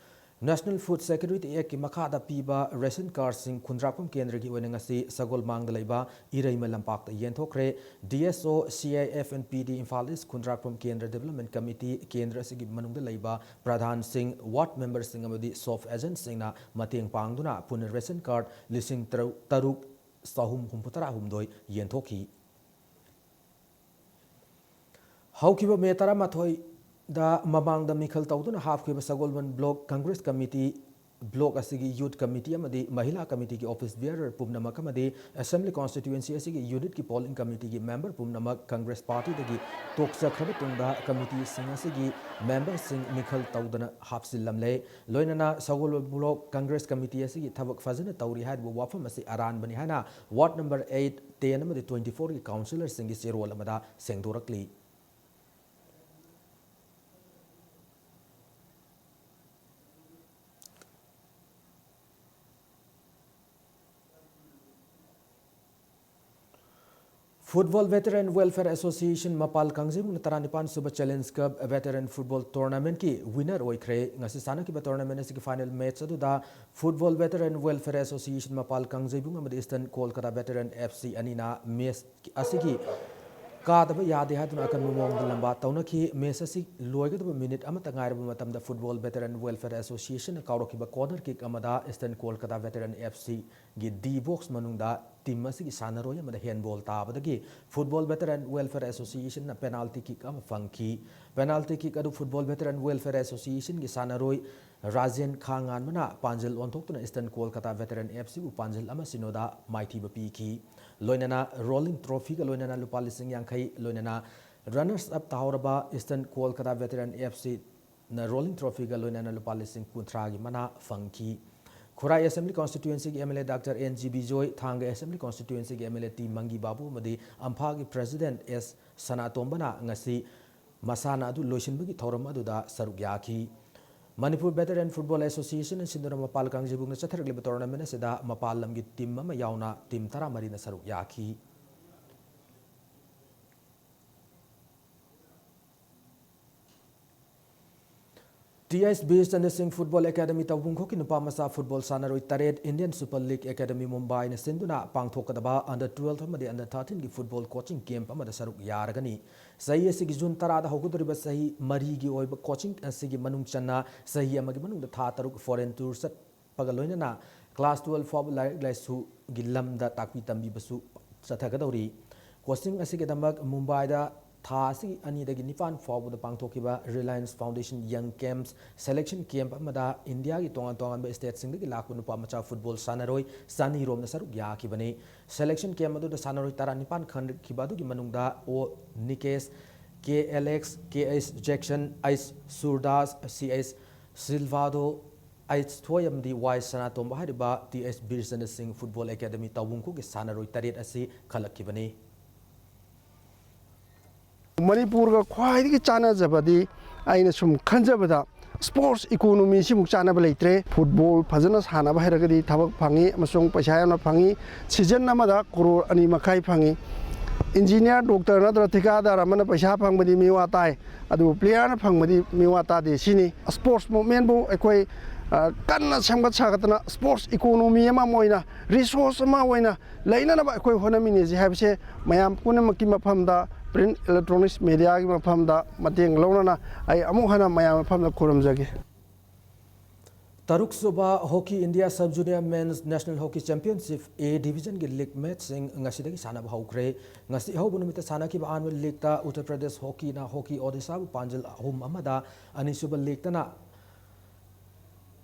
National Food Security Actꯀꯤ ꯃꯈꯥꯗ ꯄꯤꯕ ꯔꯦꯁꯟ ꯀꯥꯔꯗꯁꯤꯡ ꯈꯨꯟꯗ꯭ꯔꯥꯛꯐꯝ ꯀꯦꯟꯗ꯭ꯔꯒꯤ ꯑꯣꯏꯅ ꯉꯁꯤ ꯁꯒꯣꯜꯃꯥꯡꯗ ꯂꯩꯕ ꯏꯔꯩꯃ ꯂꯝꯄꯥꯛꯇ ꯌꯦꯟꯊꯣꯛꯈ꯭ꯔꯦ꯫ ꯗꯤ S O, C I F N P D, Imphal east Khundrakpham Kendra development committee, ꯀꯦꯟꯗ꯭ꯔ ꯑꯁꯤꯒꯤ ꯃꯅꯨꯡꯗ ꯂꯩꯕ ꯄ꯭ꯔꯙꯥꯟꯁꯤꯡ, ꯋꯥꯔꯗ ꯃꯦꯝꯕꯔꯁꯤꯡ ꯑꯃꯗꯤ ꯁꯣꯞ ꯑꯦꯖꯦꯟꯠꯁꯤꯡꯅ ꯃꯇꯦꯡ ꯄꯥꯡꯗꯨꯅ ꯄꯨꯟꯅ ꯔꯦꯁꯟ ꯀꯥꯔꯗ ꯂꯤꯁꯤꯡ ꯇꯔꯨꯛ, ꯇꯔꯨꯛ ꯆꯍꯨꯝ ꯍꯨꯝꯐꯨꯇꯔꯥ ꯍꯨꯝꯗꯣꯏ ꯌꯦꯟꯊꯣꯛꯈꯤ꯫ ꯍꯧꯈꯤꯕ ꯃꯦ ꯇꯔꯥꯃꯥꯊꯣꯏꯗ ꯃꯃꯥꯡꯗ ꯃꯤꯈꯜ ꯇꯧꯗꯨꯅ ꯍꯥꯞꯈꯤꯕ ꯁꯒꯣꯜꯕꯟ ꯕ꯭ꯂꯣꯛ ꯀꯪꯒ꯭ꯔꯦꯁ ꯀꯃꯤꯇꯤ, ꯕ꯭ꯂꯣꯛ ꯑꯁꯤꯒꯤ ꯌꯨꯠ ꯀꯃꯤꯇꯤ ꯑꯃꯗꯤ ꯃꯍꯤꯂꯥ ꯀꯃꯤꯇꯤꯒꯤ ꯑꯣꯐꯤꯁ ꯕꯤꯌꯔꯔ ꯄꯨꯝꯅꯃꯛ ꯑꯃꯗꯤ ꯑꯦꯁꯦꯝꯕ꯭ꯂꯤ ꯀꯣꯟꯁꯇꯤꯇ꯭ꯌꯨꯑꯦꯟꯁꯤ ꯑꯁꯤꯒꯤ ꯌꯨꯅꯤꯠꯀꯤ ꯄꯣꯂꯤꯡ ꯀꯃꯤꯇꯤꯒꯤ ꯃꯦꯝꯕꯔ ꯄꯨꯝꯅꯃꯛ ꯀꯪꯒ꯭ꯔꯦꯁ ꯄꯥꯔꯇꯤꯗꯒꯤ ꯇꯣꯛꯆꯈ꯭ꯔꯕ ꯇꯨꯡꯗ ꯀꯃꯤꯇꯤꯁꯤꯡ ꯑꯁꯤꯒꯤ ꯃꯦꯝꯕꯔꯁꯤꯡ ꯃꯤꯈꯜ ꯇꯧꯗꯅ ꯍꯥꯞꯆꯤꯜꯂꯝꯂꯦ꯫ ꯂꯣꯏꯅꯅ ꯁꯒꯣꯜꯕꯟ ꯕ꯭ꯂꯣꯛ ꯀꯪꯒ꯭ꯔꯦꯁ ꯀꯃꯤꯇꯤ ꯑꯁꯤꯒꯤ ꯊꯕꯛ ꯐꯖꯅ ꯇꯧꯔꯤ ꯍꯥꯏꯔꯤꯕ ꯋꯥꯐꯝ ꯑꯁꯤ ꯑꯔꯥꯟꯕꯅꯤ ꯍꯥꯏꯅ ꯋꯥꯔꯗ ꯅꯝꯕꯔ ꯑꯩꯠ, ꯇꯦꯟ ꯑꯃꯗꯤ ꯇ꯭ꯋꯦꯟꯇꯤ ꯐꯣꯔꯒꯤ ꯀꯥꯎꯟꯁꯤꯂꯔꯁꯤꯡꯒꯤ ꯆꯦꯔꯣꯜ ꯑꯃꯗ ꯁꯦꯡꯗꯣꯔꯛꯂꯤ꯫ Football Veteran Welfare Association ꯃꯄꯥꯜ ꯀꯥꯡꯖꯩꯕꯨꯡꯅ ꯇꯔꯥꯅꯤꯄꯥꯟ ꯁꯨꯕ Challenge Cup Veteran Football Tournamentꯀꯤ winner ꯑꯣꯏꯈ꯭ꯔꯦ꯫ ꯉꯁꯤ ꯁꯥꯟꯅꯈꯤꯕ tournament ꯑꯁꯤꯒꯤ final match ꯑꯗꯨꯗ Football Veteran Welfare Association ꯃꯄꯥꯜ ꯀꯥꯡꯖꯩꯕꯨꯡ ꯑꯃꯗꯤ Eastern Kolkata Veteran F C ꯑꯅꯤꯅ match ꯑꯁꯤꯒꯤ ꯀꯥꯗꯕ ꯌꯥꯗꯦ ꯍꯥꯏꯗꯨꯅ ꯑꯀꯟꯕ ꯃꯑꯣꯡꯗ ꯂꯝꯕꯥ ꯇꯧꯅꯈꯤ꯫ Match ꯑꯁꯤ ꯂꯣꯏꯒꯗꯕ minute ꯑꯃꯠꯇ ꯉꯥꯏꯔꯕ ꯃꯇꯝꯗ Football Veteran Welfare Associationꯅ ꯀꯥꯎꯔꯛꯈꯤꯕ corner kick ꯑꯃꯗ Eastern Kolkata Veteran F Cꯒꯤ D box ꯃꯅꯨꯡꯗ ꯇꯤꯝ ꯑꯁꯤꯒꯤ ꯁꯥꯟꯅꯔꯣꯏ ꯑꯃꯗ ꯍꯦꯟꯕꯣꯜ ꯇꯥꯕꯗꯒꯤ Football Veteran Welfare Association ꯅ penalty kick ꯑꯃ ꯐꯪꯈꯤ꯫ Penalty kick ꯑꯗꯨ Football Veteran Welfare Association ꯒꯤ ꯁꯥꯟꯅꯔꯣꯏ Rajen ꯈꯥꯉꯥꯟꯕꯅ ꯄꯥꯟꯖꯤꯜ ꯑꯣꯟꯊꯣꯛꯇꯨꯅ Eastern Kolkata Veteran F C ꯕꯨ ꯄꯥꯟꯖꯤꯜ ꯑꯃ ꯁꯤꯅꯣꯗ ꯃꯥꯏꯊꯤꯕ ꯄꯤꯈꯤ꯫ ꯂꯣꯏꯅꯅ rolling trophy ꯒ ꯂꯣꯏꯅꯅ ꯂꯨꯄꯥ ꯂꯤꯁꯤꯡ ꯌꯥꯡꯈꯩ, ꯂꯣꯏꯅꯅ runners up ꯇꯥꯍꯧꯔꯕ Eastern Kolkata Veteran F C ꯅ rolling trophy ꯒ ꯂꯣꯏꯅꯅ ꯂꯨꯄꯥ ꯂꯤꯁꯤꯡ ꯀꯨꯟꯊ꯭ꯔꯥꯒꯤ ꯃꯅꯥ ꯐꯪꯈꯤ꯫ ꯈꯨꯔꯥꯏ Assembly Constituency ꯒꯤ M L A Doctor N G Bijoy, ꯊꯥꯡꯒ Assembly Constituency ꯒꯤ M L A ꯇꯤ ꯃꯪꯒꯤ ꯕꯥꯕꯨ ꯑꯃꯗꯤ ꯑꯝꯐꯥꯒꯤ President ꯑꯦꯁ ꯁꯅꯥꯇꯣꯝꯕꯅ ꯉꯁꯤ ꯃꯁꯥꯟꯅ ꯑꯗꯨ ꯂꯣꯏꯁꯤꯟꯕꯒꯤ ꯊꯧꯔꯝ ꯑꯗꯨꯗ ꯁꯔꯨꯛ ꯌꯥꯈꯤ꯫ ꯃꯅꯤꯄꯨꯔ Veteran Football Association ꯅ ꯁꯤꯟꯗꯨꯅ ꯃꯄꯥꯜ ꯀꯥꯡꯖꯩꯕꯨꯡꯗ ꯆꯠꯊꯔꯛꯂꯤꯕ tournament ꯑꯁꯤꯗ ꯃꯄꯥꯜ ꯂꯝꯒꯤ ꯇꯤꯝ ꯑꯃ ꯌꯥꯎꯅ ꯇꯤꯝ ꯇꯔꯥꯃꯔꯤꯅ ꯁꯔꯨꯛ ꯌꯥꯈꯤ꯫ ꯇꯤ ꯑꯩꯆ ꯕꯤꯔꯆꯟꯗ꯭ꯔ ꯁꯤꯡ ꯐꯨꯠꯕꯣꯜ ꯑꯦꯀꯥꯗꯃꯤ ꯇꯧꯕꯨꯡꯈꯣꯛꯀꯤ ꯅꯨꯄꯥ ꯃꯆꯥ ꯐꯨꯠꯕꯣꯜ ꯁꯥꯟꯅꯔꯣꯏ ꯇꯔꯦꯠ Indian Super League Academy ꯃꯨꯝꯕꯥꯏꯅ ꯁꯤꯟꯗꯨꯅ ꯄꯥꯡꯊꯣꯛꯀꯗꯕ under twelve ꯑꯃꯗꯤ under thirteen ꯒꯤ ꯐꯨꯠꯕꯣꯜ coaching camp ꯑꯃꯗ ꯁꯔꯨꯛ ꯌꯥꯔꯒꯅꯤ꯫ ꯆꯍꯤ ꯑꯁꯤꯒꯤ ꯖꯨꯟ ꯇꯔꯥꯗ ꯍꯧꯒꯗꯧꯔꯤꯕ ꯆꯍꯤ ꯃꯔꯤꯒꯤ ꯑꯣꯏꯕ coaching ꯑꯁꯤꯒꯤ ꯃꯅꯨꯡ ꯆꯟꯅ ꯆꯍꯤ ꯑꯃꯒꯤ ꯃꯅꯨꯡꯗ ꯊꯥ ꯇꯔꯨꯛ foreign tour ꯆꯠ ꯄꯒ ꯂꯣꯏꯅꯅ class twelve ꯐꯥꯎꯕ ꯂꯥꯏꯔꯤꯛ ꯂꯥꯏꯁꯨꯒꯤ ꯂꯝꯗ ꯇꯥꯛꯄꯤ ꯇꯝꯕꯤꯕꯁꯨ ꯆꯠꯊꯒꯗꯧꯔꯤ꯫ Coaching ꯑꯁꯤꯒꯤꯗꯃꯛ ꯃꯨꯝꯕꯥꯏꯗ ꯊꯥ ꯑꯁꯤꯒꯤ ꯑꯅꯤꯗꯒꯤ ꯅꯤꯄꯥꯟ ꯐꯥꯎꯕꯗ ꯄꯥꯡꯊꯣꯛꯈꯤꯕ Reliance Foundation Young Camps selection camp ꯑꯃꯗ ꯏꯟꯗꯤꯌꯥꯒꯤ ꯇꯣꯉꯥꯟ ꯇꯣꯉꯥꯟꯕ stateꯁꯤꯡꯗꯒꯤ ꯂꯥꯛꯄ ꯅꯨꯄꯥ ꯃꯆꯥ ꯐꯨꯠꯕꯣꯜ ꯁꯥꯟꯅꯔꯣꯏ ꯆꯅꯤ ꯔꯣꯝꯅ ꯁꯔꯨꯛ ꯌꯥꯈꯤꯕꯅꯤ꯫ Selection camp ꯑꯗꯨꯗ ꯁꯥꯟꯅꯔꯣꯏ ꯇꯔꯥꯅꯤꯄꯥꯟ ꯈꯟꯈꯤꯕ ꯑꯗꯨꯒꯤ ꯃꯅꯨꯡꯗ ꯑꯣ ꯅꯤꯀꯦꯁ, ꯀꯦ ꯑꯦꯂꯦꯛꯁ, ꯀꯦ ꯑꯩꯆ ꯖꯦꯛꯁꯟ, ꯑꯩꯆ ꯁꯨꯔꯗꯥꯁ, ꯁꯤ ꯑꯩꯆ ꯁꯤꯜꯚꯥꯗꯣ, ꯑꯩꯆ ꯊꯣꯏ ꯑꯃꯗꯤ ꯋꯥꯏ ꯁꯅꯥꯇꯣꯝꯕ ꯍꯥꯏꯔꯤꯕ ꯇꯤ ꯑꯩꯆ ꯕꯤꯔꯆꯟꯗ꯭ꯔ ꯁꯤꯡ ꯐꯨꯠꯕꯣꯜ ꯑꯦꯀꯥꯗꯃꯤ ꯇꯧꯕꯨꯡꯈꯣꯛꯀꯤ ꯁꯥꯟꯅꯔꯣꯏ ꯇꯔꯦꯠ ꯑꯁꯤ ꯈꯜꯂꯛꯈꯤꯕꯅꯤ꯫ ꯃꯅꯤꯄꯨꯔꯒ ꯈ꯭ꯋꯥꯏꯗꯒꯤ ꯆꯥꯟꯅꯖꯕꯗꯤ ꯑꯩꯅ ꯁꯨꯝ ꯈꯟꯖꯕꯗ sports economy ꯁꯤꯃꯨꯛ ꯆꯥꯟꯅꯕ ꯂꯩꯇ꯭ꯔꯦ꯫ ꯐꯨꯠꯕꯣꯜ ꯐꯖꯅ ꯁꯥꯟꯅꯕ ꯍꯩꯔꯒꯗꯤ ꯊꯕꯛ ꯐꯪꯉꯤ ꯑꯃꯁꯨꯡ ꯄꯩꯁꯥ ꯌꯥꯝꯅ ꯐꯪꯉꯤ꯫ Season ꯑꯃꯗ ꯀ꯭ꯔꯣꯔ ꯑꯅꯤ ꯃꯈꯥꯏ ꯐꯪꯉꯤ꯫ Engineer, doctor ꯅꯠꯇ꯭ꯔꯒ ꯊꯤꯀꯥꯗꯥꯔ ꯑꯃꯅ ꯄꯩꯁꯥ ꯐꯪꯕꯗꯤ ꯃꯤꯋꯥ ꯇꯥꯏ, ꯑꯗꯨꯕꯨ playerꯅ ꯐꯪꯕꯗꯤ ꯃꯤꯋꯥ ꯇꯥꯗꯦ ꯁꯤꯅꯤ꯫ Sports movementꯕꯨ ꯑꯩꯈꯣꯏ, ꯑ, ꯀꯟꯅ ꯁꯦꯝꯒꯠ ꯁꯥꯒꯠꯇꯅ sports economy ꯑꯃ ꯑꯣꯏꯅ, resource ꯑꯃ ꯑꯣꯏꯅ ꯂꯩꯅꯅꯕ ꯑꯩꯈꯣꯏ ꯍꯣꯠꯅꯃꯤꯟꯅꯁꯤ ꯍꯥꯏꯕꯁꯦ ꯃꯌꯥꯝ ꯄꯨꯝꯅꯃꯛꯀꯤ ꯃꯐꯝꯗ, print, electronics mediaꯒꯤ ꯃꯐꯝꯗ ꯃꯇꯦꯡ ꯂꯧꯅꯅ ꯑꯩ ꯑꯃꯨꯛ ꯍꯟꯅ ꯃꯌꯥꯝ ꯃꯐꯝꯗ ꯈꯨꯔꯨꯝꯖꯒꯦ꯫ ꯇꯔꯨꯛꯁꯨꯕ Hockey India Sub Junior Men's National Hockey Championship A Division ꯒꯤ league match ꯁꯤꯡ ꯉꯁꯤꯗꯒꯤ ꯁꯥꯟꯅꯕ ꯍꯧꯈ꯭ꯔꯦ꯫ ꯉꯁꯤ ꯑꯍꯧꯕ ꯅꯨꯃꯤꯠꯇ ꯁꯥꯟꯅꯈꯤꯕ ꯑꯍꯥꯟꯕ league ꯇ ꯎꯠꯇꯔ ꯄ꯭ꯔꯗꯦꯁ Hockey ꯅ Hockey Odisha ꯕꯨ ꯄꯥꯟꯖꯤꯜ ꯑꯍꯨꯝ ꯑꯃꯗ, ꯑꯅꯤꯁꯨꯕ league ꯇꯅ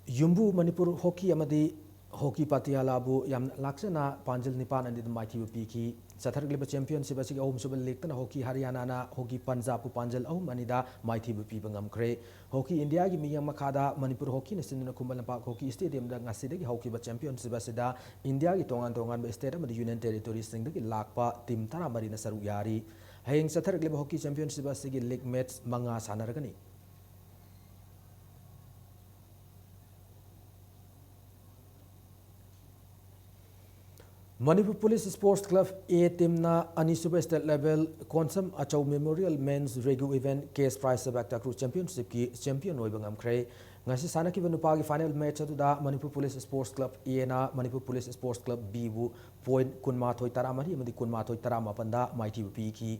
ꯌꯨꯝꯕꯨ ꯃꯅꯤꯄꯨꯔ Hockey ꯑꯃꯗꯤ Hockey ꯄꯇꯤꯌꯥꯂꯥꯕꯨ ꯌꯥꯝꯅ ꯂꯥꯛꯆꯅ ꯄꯥꯟꯖꯤꯜ ꯅꯤꯄꯥꯟ ꯑꯅꯤꯗ ꯃꯥꯏꯊꯤꯕ ꯄꯤꯈꯤ꯫ ꯆꯠꯊꯔꯛꯂꯤꯕ championship ꯑꯁꯤꯒꯤ ꯑꯍꯨꯝꯁꯨꯕ league ꯇꯅ Hockey ꯍꯔꯤꯌꯥꯅꯥꯅ Hockey ꯄꯟꯖꯥꯕꯄꯨ ꯄꯥꯟꯖꯤꯜ ꯑꯍꯨꯝ ꯑꯅꯤꯗ ꯃꯥꯏꯊꯤꯕ ꯄꯤꯕ ꯉꯝꯈ꯭ꯔꯦ꯫ Hockey India ꯒꯤ ꯃꯤꯠꯌꯦꯡ ꯃꯈꯥꯗ ꯃꯅꯤꯄꯨꯔ Hockey ꯅ ꯁꯤꯟꯗꯨꯅ ꯈꯨꯃꯟ ꯂꯝꯄꯥꯛ Hockey Stadium ꯗ ꯉꯁꯤꯗꯒꯤ ꯍꯧꯈꯤꯕ championship ꯑꯁꯤꯗ India ꯒꯤ ꯇꯣꯉꯥꯟ ꯇꯣꯉꯥꯟꯕ state ꯑꯃꯗꯤ union territory ꯁꯤꯡꯗꯒꯤ ꯂꯥꯛꯄ team ꯇꯔꯥꯃꯔꯤꯅ ꯁꯔꯨꯛ ꯌꯥꯔꯤ꯫ ꯍꯌꯦꯡ ꯆꯠꯊꯔꯛꯂꯤꯕ Hockey Championship ꯑꯁꯤꯒꯤ league match ꯃꯉꯥ ꯁꯥꯟꯅꯔꯒꯅꯤ꯫ Manipur police Sports Club A team ꯅ ꯑꯅꯤꯁꯨꯕ state level ꯀꯣꯟꯁꯝ ꯑꯆꯧ Memorial Men's Regu Event Cash Prize ꯁꯕꯦꯛ ꯇꯥꯀ꯭ꯔꯨ championship ꯀꯤ champion ꯑꯣꯏꯕ ꯉꯝꯈ꯭ꯔꯦ꯫ ꯉꯁꯤ ꯁꯥꯟꯅꯈꯤꯕ ꯅꯨꯄꯥꯒꯤ final match ꯑꯗꯨꯗ Manipur police Sports Club A ꯅ Manipur police Sports Club B ꯕꯨ point ꯀꯨꯟꯃꯥꯊꯣꯏ ꯇꯔꯥꯃꯔꯤ ꯑꯃꯗꯤ ꯀꯨꯟꯃꯥꯊꯣꯏ ꯇꯔꯥꯃꯥꯄꯟꯗ ꯃꯥꯏꯊꯤꯕ ꯄꯤꯈꯤ꯫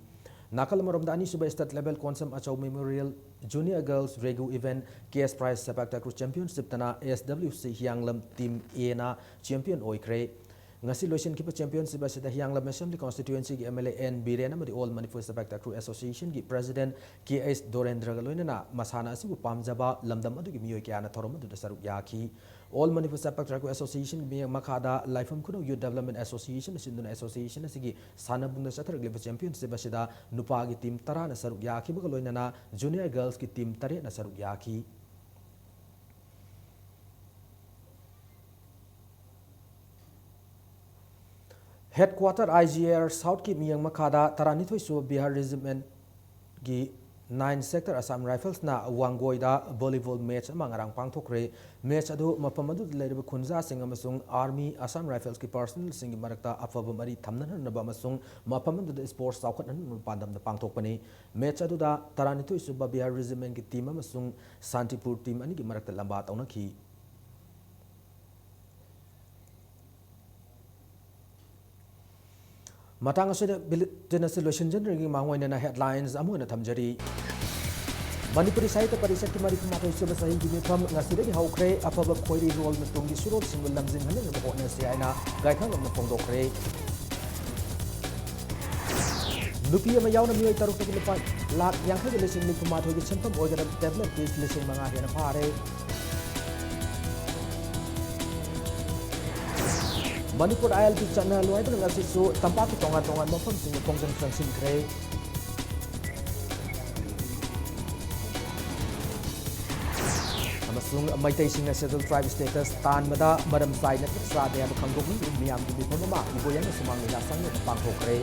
ꯅꯥꯀꯜ ꯑꯃꯔꯣꯝꯗ ꯑꯅꯤꯁꯨꯕ state level ꯀꯣꯟꯁꯝ ꯑꯆꯧ Memorial Junior Girls Regu Event Cash Prize ꯁꯕꯦꯛ ꯇꯥꯀ꯭ꯔꯨ championship ꯇꯅ S W C ꯍꯤꯌꯥꯡꯂꯝ team A ꯅ champion ꯑꯣꯏꯈ꯭ꯔꯦ꯫ ꯉꯁꯤ ꯂꯣꯏꯁꯤꯟꯈꯤꯕ championship ꯑꯁꯤꯗ ꯍꯤꯌꯥꯡꯂꯝ Assembly Constituency ꯒꯤ M L A N Biren ꯑꯃꯗꯤ All Manipur ꯁꯕꯦꯛ ꯇꯥꯀ꯭ꯔꯨ Association ꯒꯤ President K H ꯗꯣꯔꯦꯟꯗ꯭ꯔꯒ ꯂꯣꯏꯅꯅ ꯃꯁꯥꯟꯅ ꯑꯁꯤꯕꯨ ꯄꯥꯝꯖꯕ ꯂꯝꯗꯝ ꯑꯗꯨꯒꯤ ꯃꯤꯑꯣꯏ ꯀꯌꯥꯅ ꯊꯧꯔꯝ ꯑꯗꯨꯗ ꯁꯔꯨꯛ ꯌꯥꯈꯤ꯫ All Manipur ꯁꯕꯦꯛ ꯇꯥꯀ꯭ꯔꯨ Association ꯒꯤ ꯃꯤꯠꯌꯦꯡ ꯃꯈꯥꯗ ꯂꯥꯏꯐꯝ ꯈꯨꯅꯧ Youth Development Association ꯅ ꯁꯤꯟꯗꯨꯅ association ꯑꯁꯤꯒꯤ ꯁꯥꯟꯅꯕꯨꯡꯗ ꯆꯠꯊꯔꯛꯂꯤꯕ championship ꯑꯁꯤꯗ ꯅꯨꯄꯥꯒꯤ team ꯇꯔꯥꯅ ꯁꯔꯨꯛ ꯌꯥꯈꯤꯕꯒ ꯂꯣꯏꯅꯅ junior girls ꯀꯤ team ꯇꯔꯦꯠꯅ ꯁꯔꯨꯛ ꯌꯥꯈꯤ꯫ Headquarter I G R South ꯀꯤ ꯃꯤꯠꯌꯦꯡ ꯃꯈꯥꯗ ꯇꯔꯥꯅꯤꯊꯣꯏ ꯁꯨꯕ Bihar Regiment ꯒꯤ nine Sector Assam Rifles ꯅ ꯋꯥꯡꯒꯣꯏꯗ volleyball match ꯑꯃ ꯉꯔꯥꯡ ꯄꯥꯡꯊꯣꯛꯈ꯭ꯔꯦ꯫ Match ꯑꯗꯨ ꯃꯐꯝ ꯑꯗꯨꯗ ꯂꯩꯔꯤꯕ ꯈꯨꯟꯖꯥꯁꯤꯡ ꯑꯃꯁꯨꯡ Army, Assam Rifles ꯀꯤ personnel ꯁꯤꯡꯒꯤ ꯃꯔꯛꯇ ꯑꯐꯕ ꯃꯔꯤ ꯊꯝꯅꯅꯕ ꯑꯃꯁꯨꯡ ꯃꯐꯝ ꯑꯗꯨꯗ sports ꯆꯥꯎꯈꯠꯍꯟꯅꯕ ꯄꯥꯟꯗꯝꯗ ꯄꯥꯡꯊꯣꯛꯄꯅꯤ꯫ Match ꯑꯗꯨꯗ ꯇꯔꯥꯅꯤꯊꯣꯏ ꯁꯨꯕ Bihar Regiment ꯀꯤ team ꯑꯃꯁꯨꯡ Santipur team ꯑꯅꯤꯒꯤ ꯃꯔꯛꯇ ꯂꯝꯕꯥ ꯇꯧꯅꯈꯤ꯫ ꯃꯇꯥꯡ ꯑꯁꯤꯗ bulletin ꯑꯁꯤ ꯂꯣꯏꯁꯤꯟꯖꯅꯤꯡꯉꯤ꯫ ꯃꯥꯡꯑꯣꯏꯅꯅ headlines ꯑꯃꯨꯛ ꯍꯟꯅ ꯊꯝꯖꯔꯤ꯫ ꯃꯅꯤꯄꯨꯔꯤ ꯁꯥꯍꯤꯇ꯭ꯌ ꯄꯔꯤꯁꯠꯀꯤ ꯃꯔꯤꯐꯨ ꯃꯥꯊꯣꯏ ꯁꯨꯕ ꯆꯍꯤꯒꯤ ꯃꯤꯐꯝ ꯉꯁꯤꯗꯒꯤ ꯍꯧꯈ꯭ꯔꯦ꯫ ꯑꯐꯕ ꯈꯣꯏꯔꯤꯔꯣꯜ ꯇꯨꯡꯒꯤ ꯁꯨꯔꯣꯜꯁꯤꯡꯕꯨ ꯂꯝꯖꯤꯡꯍꯟꯅꯕ ꯍꯣꯠꯅꯁꯤ ꯍꯥꯏꯅ ꯒꯥꯏꯈꯥꯡꯕꯝꯅ ꯐꯣꯡꯗꯣꯛꯈ꯭ꯔꯦ꯫ ꯅꯨꯄꯤ ꯑꯃ ꯌꯥꯎꯅ ꯃꯤꯑꯣꯏ ꯇꯔꯨꯛꯇꯒꯤ ꯂꯨꯄꯥ ꯂꯥꯈ ꯌꯥꯡꯈꯩꯒ ꯂꯤꯁꯤꯡ ꯅꯤꯐꯨ ꯃꯥꯊꯣꯏꯒꯤ ꯁꯦꯟꯐꯝ ꯑꯣꯏꯒꯗꯕ ꯇꯦꯕ꯭ꯂꯦꯠ ꯄꯤꯁ ꯂꯤꯁꯤꯡ ꯃꯉꯥ ꯍꯦꯟꯅ ꯐꯥꯔꯦ꯫ ꯃꯅꯤꯄꯨꯔ ꯑꯥꯏ ꯑꯦꯜ ꯄꯤ ꯆꯠꯅ ꯂꯣꯏꯕꯅ ꯉꯁꯤꯁꯨ ꯇꯝꯄꯥꯛꯀꯤ ꯇꯣꯉꯥꯟ ꯇꯣꯉꯥꯟꯕ ꯃꯐꯝꯁꯤꯡꯗ ꯈꯣꯡꯖꯪ ꯆꯪꯁꯤꯟꯈ꯭ꯔꯦ꯫ ꯑꯃꯁꯨꯡ ꯃꯩꯇꯩꯁꯤꯡꯅ Scheduled Tribe status ꯇꯥꯟꯕꯗ ꯃꯔꯝ ꯆꯥꯏꯅ ꯆꯥꯗꯦ ꯍꯥꯏꯕ ꯈꯪꯗꯣꯛꯅꯕ ꯃꯤꯌꯥꯝꯒꯤ ꯃꯤꯐꯝ ꯑꯃ ꯏꯕꯣꯌꯥꯏꯃ ꯁꯨꯃꯥꯡ ꯂꯤꯂꯥ ꯁꯪꯗ ꯄꯥꯡꯊꯣꯛꯈ꯭ꯔꯦ꯫